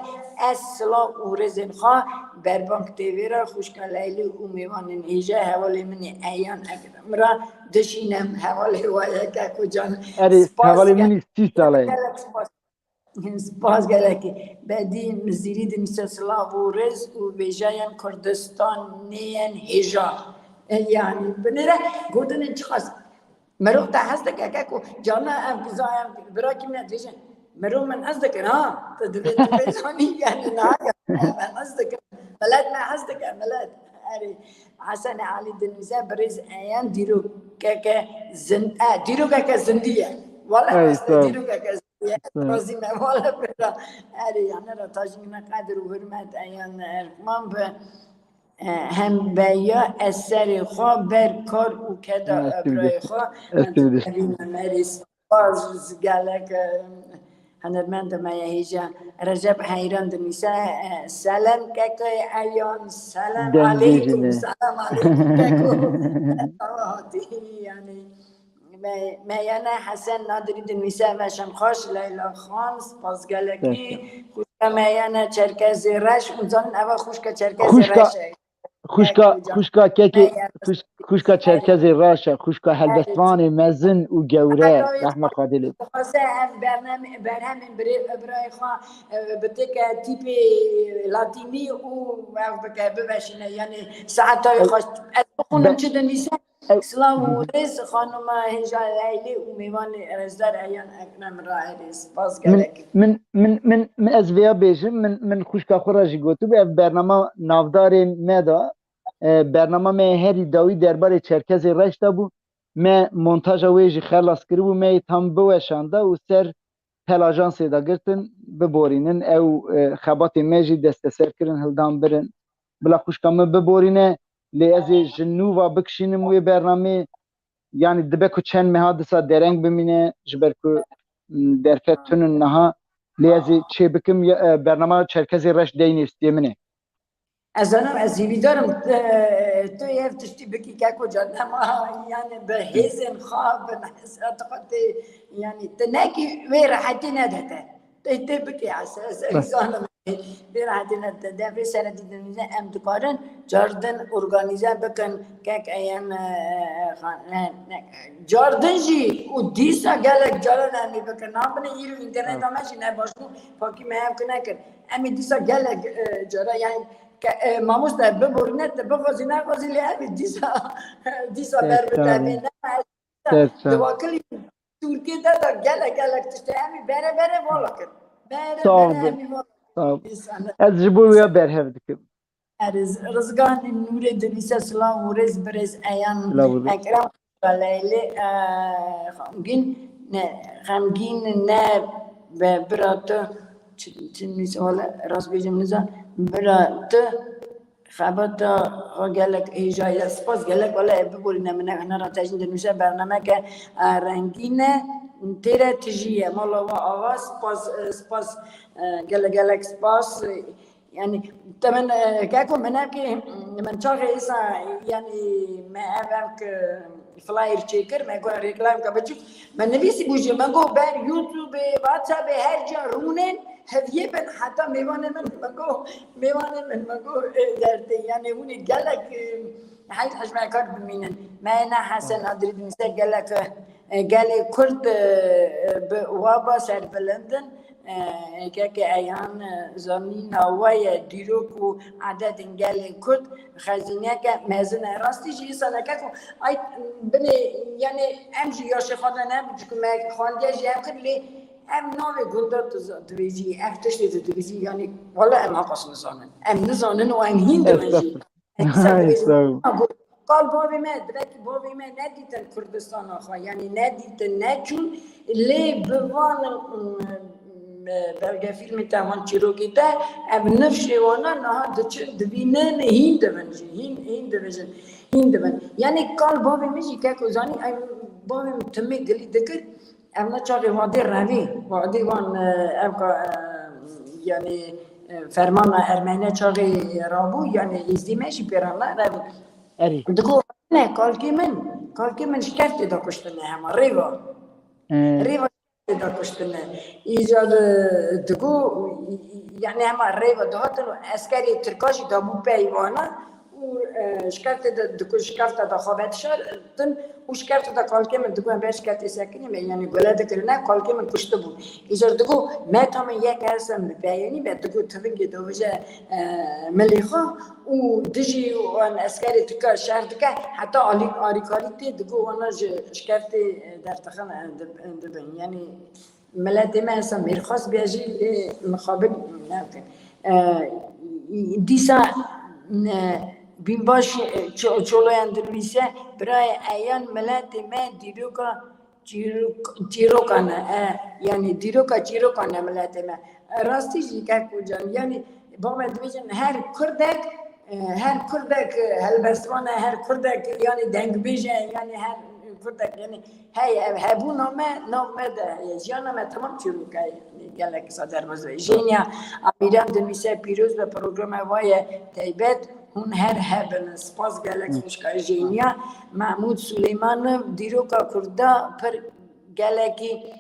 ez silav û rêzên xwe Berbang T V re, xwişka Leylî û mêvanên hêja hevalê min ê Eyan Ekrem re dişînim, hevalê we ye keko can. Erê, hevalê min î sî sal e. Gelek spas. Spas gelekî. Bedî Mizîrî dinivîse silav û rêz û vêjeyên Kurdistanê yên hêja. E, yanî, binêre gotinên çiqas Mirov te hez dike, keko, carna ev biza, ev bira kî min dibêje, mirov min hez dikin, ha? Tu divê tu vê zanî, yanî niha min hez dikin. Milet me hez dike, milet. Erê, Hesen Elî dinivîse, birêz Eyan dîrokeke zin-, e, dîrokeke zindî ye. Wala Ay, rast e, sağ ol. Dîrokeke zindî ye. Sağ ol. Razî me, wala bira. Erê, yanî ra tajî min qedir û hurmet Eyan Erkman bi. E, hembeya ez serê xwe ber kar û keda birayê xwe. Ez tevî de. Spas gelek, e, hunermendê me ye hêja. Recep Heyran dinivîse, e, selam keko Eyan, selam aleykum, selam aleykum keko. Hatî, yanî. Me-, Meyane Hesen Nadirî dinivîse, veşan xweş, Leyla Xan, spas gelekî. Xwişka Meyane Çerkezê Reş, hûn zanin eva xwişka Çerkezê Reş e. Xwişka, xwişka kekê, xwişka Çerkezê Reş e, xwişka helbestvanê mezin û gewre, rehma Xwedê lê. Dixwaze em bername-, berhemên birê-, birayê xwe, e, bitêke tîpê latînî û ev bike, biveşîne, yanî saeta wê xweş. Ez bixwînim çi dinivîse? Silav û rêz xanima hêja Leylê û mêvanê rêzdar Eyan Ekrem re erê. Spas gelek. Min, min, min, min ez vêya bêjim, min, min xwişka xwe re jî gotibû, ev bernama navdarên me de, E, bernama me herî dawî derbarê Çerkezê Reş de bû. Me montaja wê jî xelas kiribû, me yê tam biweşanda û ser Tel Ajansê de girtin, biborînin. Ew, e, xebatê me jî desteser kirin, hildan birin. Bila xwişka min biborîne, lê ez ê ji nû ve bikişînim wê bernameyê. Yanî dibe ku çend meha disa dereng bimîne, ji ber ku, m, derfet tun in niha. Lê ez ê çê bikim, ya, e, bernama Çerkezê Reş deynê stê min e. Ez zanim, ez hîvîdarim, e, tu ev tiştî bikî keko can, nema yani bi hêzên xwe, bi nehesat xwe tê, yani te nekî wê rehetî nede te. Tê, tê bikî, ez, ez, ez zanim. Vê rehetî nede te. Devrê seredî dinîze em dikarin cardin organîze bikin, kek eyen, e, e, xan-, ne, ne, cardin jî û dîsa gelek caran em ê bikin. Nabine îro înterneta me jî ne baş bû, pakî me ev ki nekir. Em ê dîsa gelek, e, cara, yani, ke, e, mamoste biborîne, te bixwazî nexwazî lê em ê dîsa, dîsa ber bi te bê. Ne, ez dîsa diwakilî Tirkiyê de de gelek, gelek tiştê em ê bere bere vala kir. Bere bere em ê vala kir. Sağ ol. Ez ji bo wê berhev dikim. Erê, Rizgan Nûrê dinivîse, silav û rêz birêz Eyan Ekrem. Leylê, e, xemgîn ne, xemgîn ne be, bira tu, çi, çi nivîse, wele rast bêjim nizan, bira tu xebata xwe gelek hêja ye. Spas gelek, wele biborîne min hene ra tejîn dinivîse bernameke, e, rengîn e, têre tijî ye. Mala we ava, spas, e, spas, e, gelek gelek spas. Yani, te min, e, keko min ev ki, min çaxê îsa, yani, me ev, ev ki flyer çêkir, me got reklam ke biçûk, me nivîsî bû jî, me got ber YouTube, WhatsApp, her ca rûnên, heviyê bin, heta mêvanê min, me got, mêvanê min, me got, e, dertê, yani, hûn ê gelek, e, heyt hejmekar bimînin. Me ne Hesen Adrî dinivîse gelek, e, gelê Kurd, e, bi waba serbilind in. E, keke Eyan, e, zanîna we ye, dîrok û edetên gelê Kurd xezîneke mezin e. Rastî jî îsa neke ku ay binê, yani em jî yaşê xwe de ne, çiku me xwendiye jî em kir lê em navê gunda tu za-, dibêjî, ev tiştê tu dibêjî, yani wele em haqas nizanin. Em nizanin û em hîn dibin jî. Estağfurullah. Qal bavê me, dilekî bavê me nedîtin Kurdistana xwe, yanî nedîtin, neçûn, lê bi van, mm, belgefîlmê te, van çîrokê te, ev nifşê wana niha diçin, dibînin, hîn dibin jî, hîn, hîn dibijin, hîn dibin. Yanî qal bavê min jî keko zanî, ev bavê min timê gilî dikir, Ev ne çaxê vadê revî, vadê wan, e, ev ka, e, yani, e, fermana Ermeniya çaxê rabû, yani êzdî me jî pêran ne revî. Erê. Digo, ne, kalkê min, kalkê min şkeftê de kuştine hema, rêva. He. Rêva şkeftê de kuştine. Îca de digo, yani hema rêva dihatin û eskerê Tirka jî dabû peyvana. Û, e, şkeftê de, diku şkefta de xwe vedişartin û şkeftê de kalkê min diku em ber şkeftê sekinî me, yanî gule dikirine, kalkê min kuştibû. Îcar diku me tamê yek hesen bi peyenî me, diku tivingê dovije, e, milê xwe û dijî wan eskerê tika şer dike, heta alî-, alîkarî tê diku wana ji şkeftê, e, dertixin, e, dib-, dibin. Yanî Miletê me esa mêrxas bê jî, lê mixabin nakin. E, dîsa, e, Bînbaş, e, Ço-, Çoloyan dinivîse, birayê Eyan, miletê me dîroka çîrok-, çîrokan e, e, yanî dîroka çîrokan e miletê me. E, rastî jî kek û can, yanî, ba me dibêjin her Kurdek, e, her Kurdek, e, helbestvan e, her Kurdek, yanî, dengbêj e, yanî her Kurdek, yanî, Hey, ev hebûna me nav me de heye. Jiyana me temam çîroka ye. Gelek sa derbas be. Jêniya Amîran dinivîse pîroz be programa we ye taybet. Hûn her hebin. Spas gelek xwişka Jêniya. Mahmûd Suleymanov dîroka Kurda pir gelekî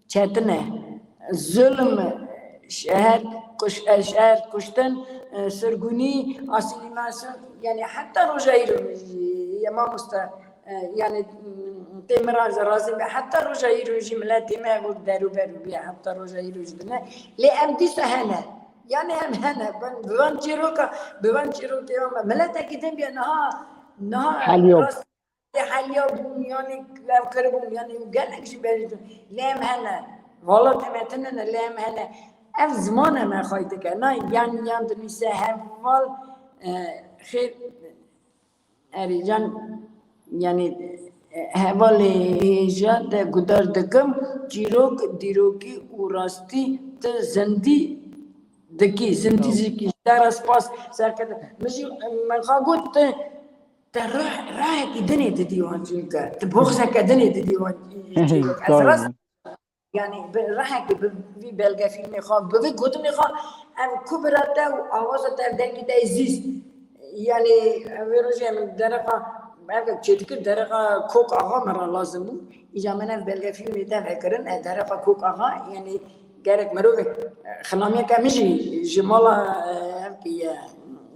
çetin e. Zulm, şeher kuş-, e, şeher kuştin, e, sirgûnî, asîlîmasyon, yanî heta roja îro jî, ya mamoste, e, yanî, m, tê min razî, razî be, heta roja îro jî miletê me gur derû berû bûye, heta roja îro jî dine. Lê em dîsa hene. Yanî em hene. Bi van çîroka, bi van çîrokê wan me. Miletekî din bûye niha, niha Heliyo. Rast Heliya bûn, yanî lev kiribûn, yanî û gelek jî berî dûn. Lê em hene. Welatê me tune ne, lê em hene. Ev ziman e me xwey dike. Na yan, yan dinivîse heval, e, xêr, Erê can, yani, e, hevalê hêja te gudar dikim, çîrok, dîrokî û rastî tu zindî dikî, zindî Sağ ol. Zikî. Te re spas serkete. Min jî, min xwe got, te, te reh-, rehekî dinê didî wan çîroke. Te boxzeke dinê didî wan çîroke. Ez Sağ ol. rast Yani bi rehekê bi vî belgefîlmê xwe, bi vî gotinê xwe, em ku bira te û awaza te, dengê te zîst. Yani vê rojê min dereqa, ev çêdikir dereqa Kok Axa min re lazim bû. Îca min ev belgefîlmê te vekirin, e, dereqa Kok Axa, yani gerek mirovê, e, xinamiyeke min jî ji mala, e, ev ki ye,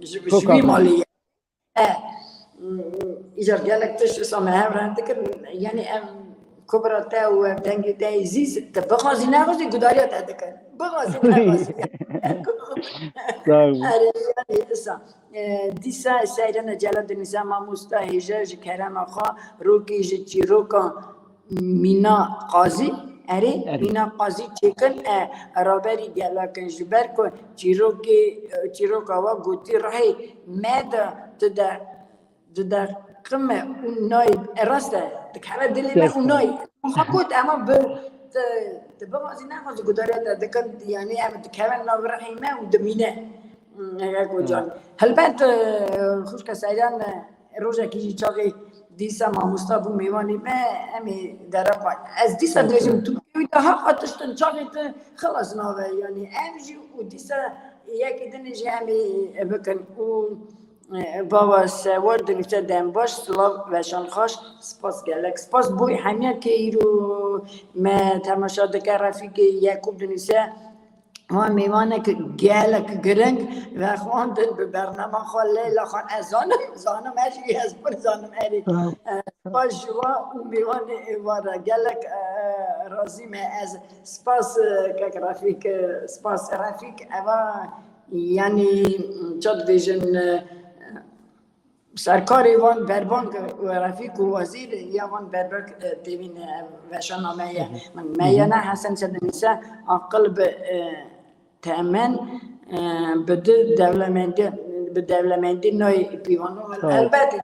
ji, ji Kok vî Axa. Malê ye. E, îcar gelek tişt wisa me hev re dikin. Yani em kubra te û ev dengê te zîz, te bixwazî nexwazî gudariya te dikin. Bixwazî nexwazî. Sağ ol. Erê, yani, isa. E, dîsa seyrene Celal Denîze mamosta hêja ji kerema xwe rokê ji çîroka Mîna Qazî, erê, Erê. Mîna Qazî çêkin, e, raberî gelakin ji ber ku çîrokê, e, çîroka we gotî rehê me de tu de, tu de qime û nayê, e, rast e, dikeve dilê me û nayê. Xwe got, ema bi, tu, tu bixwazî nexwazî gudariya te dikin, yani em dikevin nav rehê me û dimîne. Hmm, Helbet, e, xwişka Seyran, e, rojekî jî çaxê dîsa mamosta bû mêvanê me, em ê dereqa. Ez dîsa dibêjim, tu pêwî de heqa tiştin çaxê tu xilas nabe, yani ev jî û dîsa yekê din jî em ê bikin. Û, e, baba Sewar dinivîse dem baş, silav, veşan xaş, spas gelek. Spas bo hemiya ke îro me temaşa dike, Refîkê Yekûb dinivîse, Wan mêvanek gelek giring vexwandin bi bernama xwe Leyla Xan. Ez zanim, zanim ez jî, ez pir zanim erê. Spas ji wa û mêvanê êvar re gelek, e, razî me. Ez spas, e, kek Refîk, e, spas Refîk. Eva, yani, çi dibêjin, e, Serkarê wan berbang û Refîk û Wezîr ya wan berbang, e, têvîn, e, veşana me ye. Min me ye ne Hesen çi dinivîse aqil bi, e, temen, e, bi di dewlemendî, bi dewlemendî nayê pîvan. Elbet,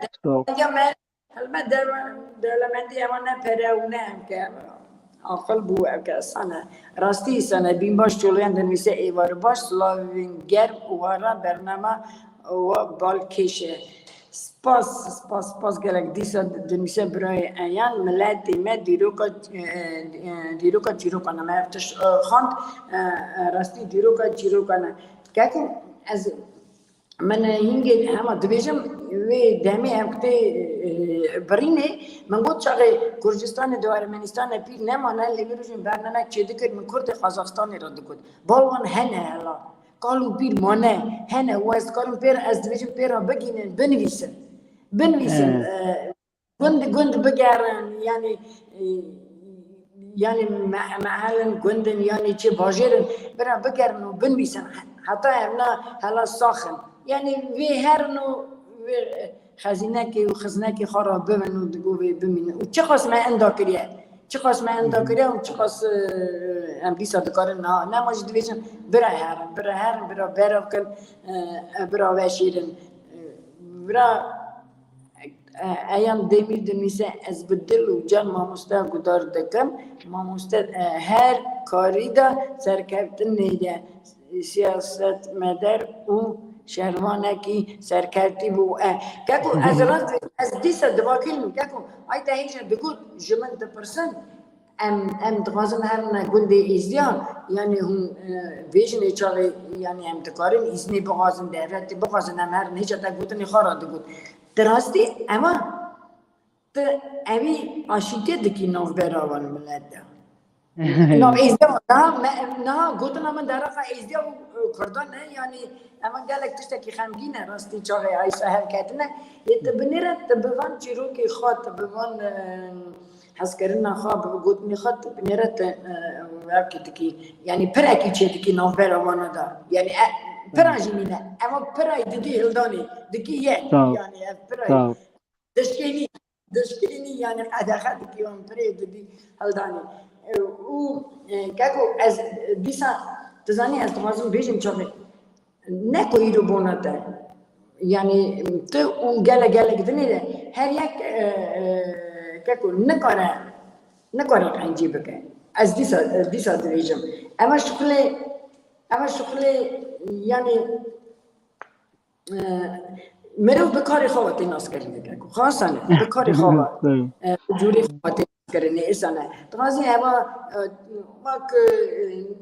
ya me, elbet dew-, dewlemendî ewa ne pere û ne em ke. Aqil bû ev ke sane. Rastî sane bîn baş çoloyan dinivîse êvar baş, silavên germ û wara bernama wa balkêş e. Spas, spas, spas gelek. Dîsa dinivîse birayê Eyan, miletê me dîroka, e, e, dîroka çîrokan e. Me ev tişt, e, xwend, e, e, rastî dîroka çîrokan e. Keko ez Min hingê hema dibêjim, wê demê ev kitê, e, birînê, min got çaxê Kurdistanê di Ermenistanê pîr nemane, lê vê rojên bernamek çêdikir, min Kurdê Qazaxstanê re digot. Bal wan hene hela. Kal û pîr mane, hene û ez dikarim pê re, ez dibêjim pê re bigihînin, binivîsin. Binivîsin. He. E, Gund gund bigerin, yani, e, yani me-, mehelin gundin, yani çi bajêrin, bira bigerin û binivîsin. Heta evna hela saxin. Yani vê herin û vê, e, xezînekê û xiznekê xwe re bibin û digo vê bimînin. Û çiqas me enda kiriye, çiqas me enda kiriye û çiqas, e, em dîsa dikarin niha. Nema jî dibêjin, bira herin, bira herin, bira berev kin, e, e, bira veşêrin. E, bira E, Eyan Demîr dinivîse, ez bi dil û can mamoste guhdar dikim. Mamoste, e, her karî de serkeftinê ye. Siyasetmeder û şervanekî serkevtî bû. E, keko ez rast, ez dîsa dibakînim, keko ay te hêja digot, ji min dipirsin, Em, em dixwazin herine gundê Êzdiya, yani hûn, e, bêjinê çaxê, yani em dikarin îznê bixwazin, devletê bixwazin, em herin hêja te gotinê xwe re digot. Di rastî ema tu evî aşîtê dikî navbera wan milet de. Nav Êzdiya, niha me, niha gotina min dereqa Êzdiya û, e, Kurdan e, yani ema gelek tiştekî xemgîn e, rastî çaxê Ayşe hev ketine. Lê tu binêre, tu bi van çîrokê xwe, tu bi van, e, hezkirina xwe, bi gotinê xwe, tu binêre te, e, wekî dikî, yani pirekî çê dikî navbera wana de. Yani, e, pira jî nîne. Ema pirayê didî hildanê, dikî yek. Sağ ol. Yani ev pirayê. Sağ ol. Dişkênî, dişkênî, yani qedexe dikî wan pirê didî hildanê. E, û, e, keko ez, e, dîsa, tu zanî ez dixwazim bêjim çaxê. Ne ku îro bona te. Yani tu û gelek gelek dinê de her yek, e, e, keko nikare, nikare qencî bike. Ez dîsa, dîsa dibêjim. Ema şixulê, ema şixulê, yani, e, mirov bi karê xwe ve tê naskirinê, keko. Xasan e, bi karê xwe ve, e, bi cûrê xwe ve tê naskirinê. Îsane. Dixwazî eva, e, wek,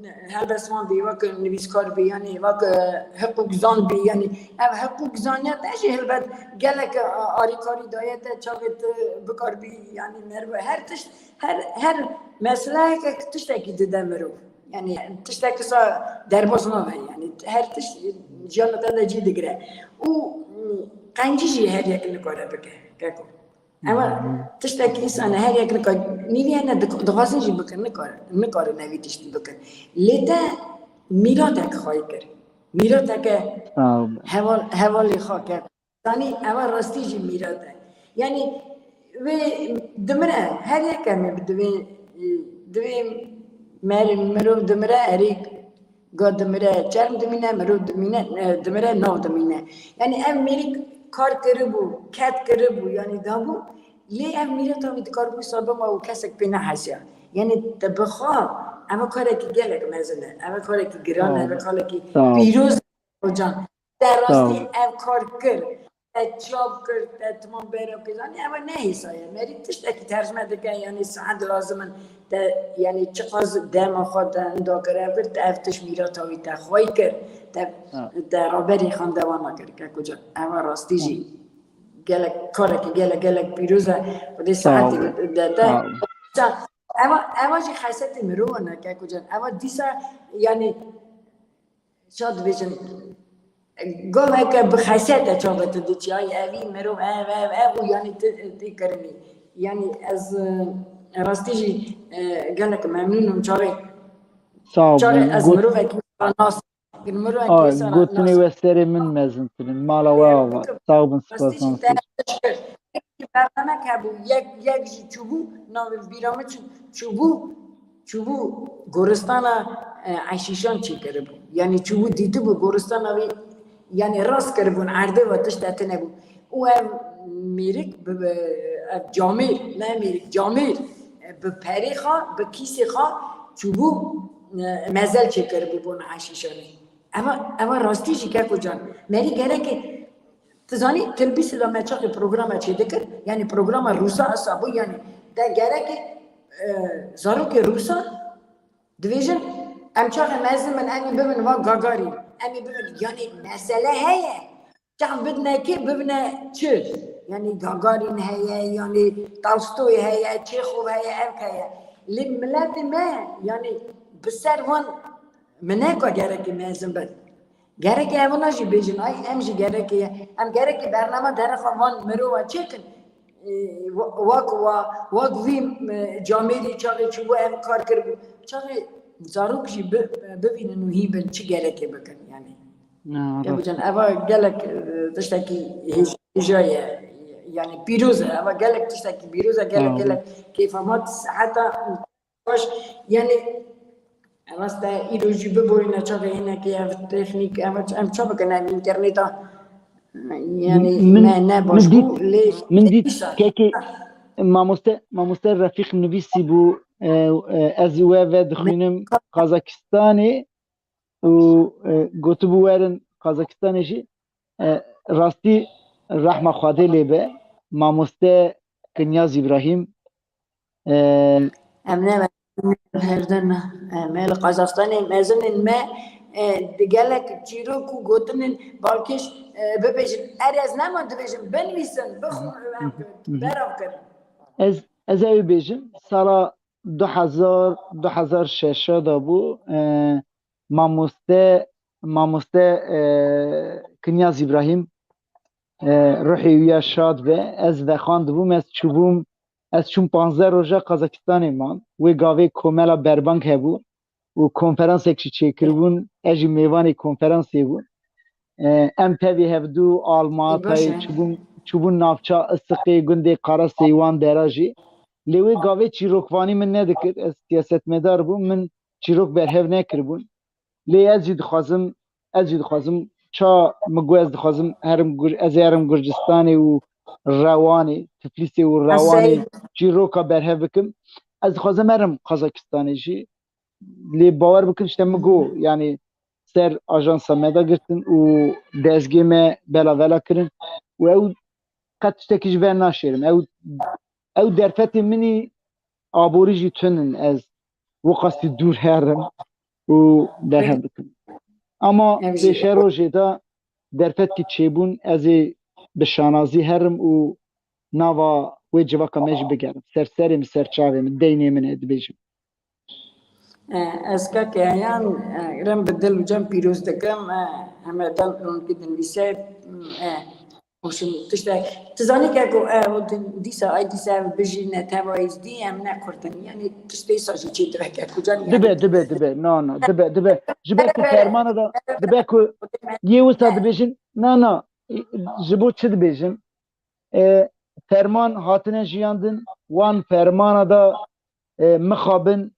e, helbestvan bî, wek nivîskar bî, yani wek, e, hiqûqzan bî, yani ev hiqûqzaniya te jî helbet gelek, e, arîkarî daye te çaxê tu bikaribî, yani merve her tişt, her, her meseleyeke tiştekî dide mirov. Yani tiştek kisa derbas nabe, yani her tişt jiyana te de cî digire. Û, mm, qencî jî her yek nikare bike, keko. Ema tiştekî îsane her yek nika, nîvî hene dik-, dixwazin jî bikin, nikar-, nikarin evî tiştî bikin. Lê te mîratek xwayî kir. Mîrateke Sağ ol. Heval, hevalê xwe ke. Zanî, eva rastî jî mîrat e. Yani, wê dimire, her yek em ê bi divê, divê mer-, mirov dimire, erê Ga dimire, çerm dimîne, mirov dimîne, e, dimire, nav dimîne. Yani ev mêrik kar kiribû, ked kiribû, yani dabû. Lê ev mîreta wî dikaribû wisa bima û kesek pê nehesiya. Yani te bi xwe, ev karekî gelek mezin e, ev karekî giran e, ev karekî pîroz e, hocan. Te rastî ev kar kir. Te çap kir, te timam bera kir. Yanî ev ne hêsa ye. Merî tiştekî tercime dike, yanî saet lazim in. Te, yanî çiqas dema xwe te inda kir, ev kir, te ev tişt mîrata wî te xwey kir, te, te raberî xandewana kir. Keko can, ev rastî jî gelek karekî gelek, gelek pîroz e. Xwedê saetê de te. Ev, ev jî xesetê mirovan e, Keko can. Ev dîsa, yanî, ça dibêjin, gaveke bi xesete çaxê tu diçiyayî, evî mirov ev, ev, ev û yanî ti, ti kirinî. Yanî ez, e, rastî jî, e, gelek memnûn im çaxê, Sağ ol. çaxê ez Got- mirovekî nas, mirovekî Aa, sana gotinê nas. we serê min mezintir in. Mala we ava. Sağ bin, spas. Rastî jî te teşekkür. Bername hebû, yek, yek jî çûbû, navê bîra min çû, çûbû, çûbû goristana, e, Eşîşan çêkiribû. Yanî çûbû dîtibû goristana wî, yanî rast kiribûn, erdê ve tişt de tune bû. Û ev mêrik, bi, bi, ev camêr, ne mêrik, camêr, e, bi perê xwe, bi kîsê xwe çûbû, e, mezel çêkiribû bona Eşîşanê. Eva, eva rastî jî Keko can. Merî gereke Tu zanî, Tilbîsê de me çaxê programa çêdikir, yanî programa Rûsa esa bû, yanî te gereke, e, zarokê Rûsa dibêjin, em çaxê mezin bin, em ê bibin va Gagarîn, em ê bibin, yanî mesele heye, çax bidine kê, bibine çi? Yanî Gagarîn heye, yanî Tolstoy heye, Çêxov heye, ev heye. Lê miletê me, yanî bi ser wan Min neka gerekê mezin bin. Gerekê evana jî bêjin, ay, em jî gerekê, em gerekê bernama derexa van mirova çêkin. Ee, wa-, wak wa, wak vî, e, camêrî çaxê çûbû em kar kiribû. Çaxê zarok jî bi-, bibînin û hîn bin çi gerekê bikin, yani. Ya rast. Bican, eva gelek, e, tiştekî hêj-, hêja ye. Yani pîroz e, eva gelek tiştekî pîroz e, gelek, Sağ ol. gelek keyfa me heta Baş, yani, rast e, îro jî biborîne çaxê hinekî ev teknîk, ev, em ça bikin, ev înterneta, yani, Min, me ne baş min dît, bû, lê min dît, dîsa. Kekê, mamoste, mamoste Refîq nivîsî bû, e, e, ez we vedixwînim Qazakistanê û, e, gotibû werin Qazakistanê jî. E, rastî rehma Xwedê lê be, mamoste Kinyaz Îbrahîm, e, Em ne, her din, e, me li Qazaxstanê mezinên me, e, di gelek çîrok û gotinên balkêş, e, bibêjin. Er ez nema dibêjim, binivîsin, bixwin, em berav kirin. Ez, ez ê bêjim, sala du hezar, du hezar şeş de bû, e, mamoste, mamoste, e, Kinyaz Îbrahîm, e, ruhê wî ya şad be. Ez vexwandibûm, ez çûbûm, ez çûm panzdeh roja Qazakistanê mam. Wê gavê komela Berbang hebû û konferansek jî çêkiribûn, ez jî mêvanê konferansê bûm. E, em tevî hevdû Almatayê çûbûn, çûbûn navça Isiqê, gundê Qara Seywan dera jî. Lê wê gavê çîrokvanî min nedikir, ez siyasetmedar bûm, min çîrok berhev nekiribûn. Lê ez jî dixwazim, ez jî dixwazim ça min got ez dixwazim herim Gur-, ez ê herim Gurcistanê û Rewanê, Tiflîsê û Rewanê çîroka berhev bikim. Ez dixwazim herim Qazakistanê jî. Lê bawer bikin, işte min got, yani ser ajansa me de girtin û dezgê me belavela kirin û ew qet tiştekî ji ber naşêrim. Ew, ew derfetê min î aborî jî tun in, ez wiqasî dûr herim û berhev bikim. Ama pêşe rojê de derfetkî çêbûn, ez ê bi şanazî herim û nava wê civaka me jî bigerim. Ser serê min, ser çavê min, deynê min e, dibêjim. E, ez keke yan, e, rem bi dil û cem pîroz dikim, e, hemeden rûnkî dinivîse, e, hoşim tiştek. Tu zanî ke ku, e, o din, dîsa, ay dîsa ev bijî ne teva êzdî, em ne kurtin. Yani tiştê sa jî çê dibe ke ku can, yani. Dibe, dibe, dibe. No, no, dibe, dibe. Ji ber ku fermana da, dibe ku yê wisa dibêjin, na, na, ji bo çi dibêjin? E, ferman hatine jiyandin, wan fermana da, e, mixabin,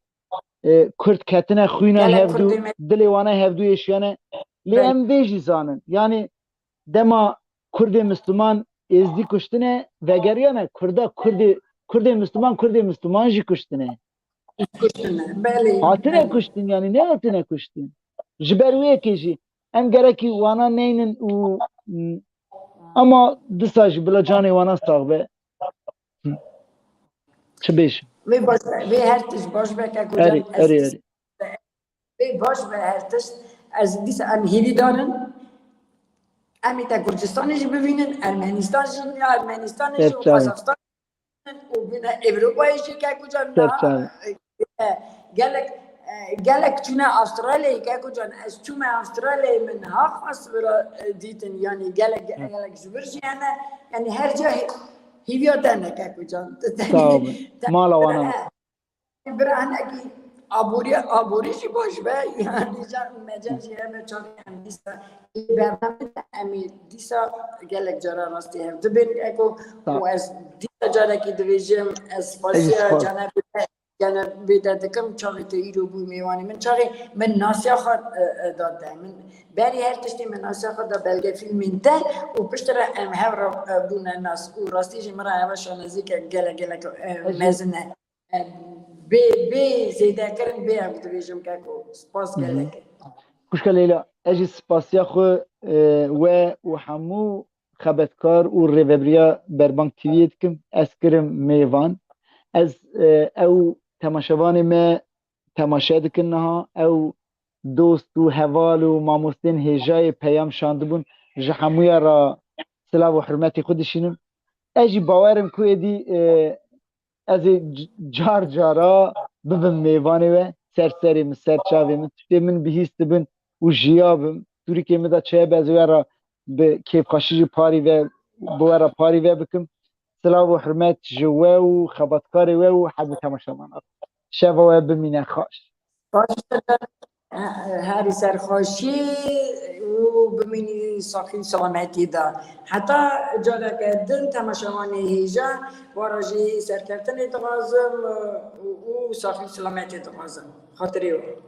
e, Kurd ketine xwîna hevdû, dilê wana hevdû êşiyane. Lê em vê jî zanin. Yani dema Kurdê Misliman Êzdî kuştine, vegeriyane, Kurda, Kurdê, Kurdê Misliman, Kurdê Misliman jî kuştine. Kuştine, belê. Hatine kuştin, yani ne hatine kuştin? Ji ber wê yekê jî em gerekî wana neynin û, ama disa jî bila canê wana sax be. Çi bêjim? Vê baş be, vê her tişt baş be, keko can, erê, ez erê, erê. Vê baş be her tişt. Ez dîsa em hêvîdar in. Em ê te Gurcistanê jî bivînin, Ermenistan jî, ya Ermenistanê jî û Qazaqstan û bîne Ewropayê jî, keko can, niha, e, gelek, e, gelek çûne Astralyayê, keko can, ez çûme Astralyayê, min niha xwest vira, e, dîtin, yani gelek, gelek ji vir jî hene, yani her ca hê-, hêviya te ne, keko can. Sağ olun. Mala wana. Bira hinekî aborî, aborî jî baş be, yani can, mecen jî hebe çaxê em dîsa ê bername de em ê dîsa gelek cara rastî hev dibin, eko û ez dîsa carekî dibêjim, ez spasiya Cenabê te, Cenabê te dikim, çaxê te îro bû mêvanê min, çaxê min nasiya xwe, e, e, da te. Min berî her tiştê min nasiya xwe da belgefîlmên te û piştre em hev re, e, bûne nas û rastî jî min re eva şanazî ke gelek, gelek, e, mezin e. Bê, bê zêdekirin, bê ev dibêjim keko. Spas gelek. Xwişka Leyla, ez jî spasiya xwe, e, we û hemû xebetkar û rêvebiriya Berbang T V'yê dikim. Ez kirim mêvan. Ez, e, ew temaşevanê me temaşe dikin niha. Ew dost û heval û mamostên hêjayê peyam şandibûn. Ji hemûya re silav û hurmetê xwe dişînim. Ez jî bawerim ku êdî, e, ez ê c-, car cara bibim mêvanê we, ser serê min, ser çavê min, tiştê min bihîstibin û jiyabim. Tûrikê min de çi hebe ez ê we re bi kêfxweşî jî parî ve, bi we re parî ve bikim. Silav û hurmet ji we û xebatkarê we û hemû temaşevanan. Şeva we bimîne xweş. Baş be, herî serxweşî û bimînî saxî û selametî de. Heta careke din temaşevanê hêja, we re jî serkeftinê dixwazim û, û saxî û selametî dixwazim. Xatirê we.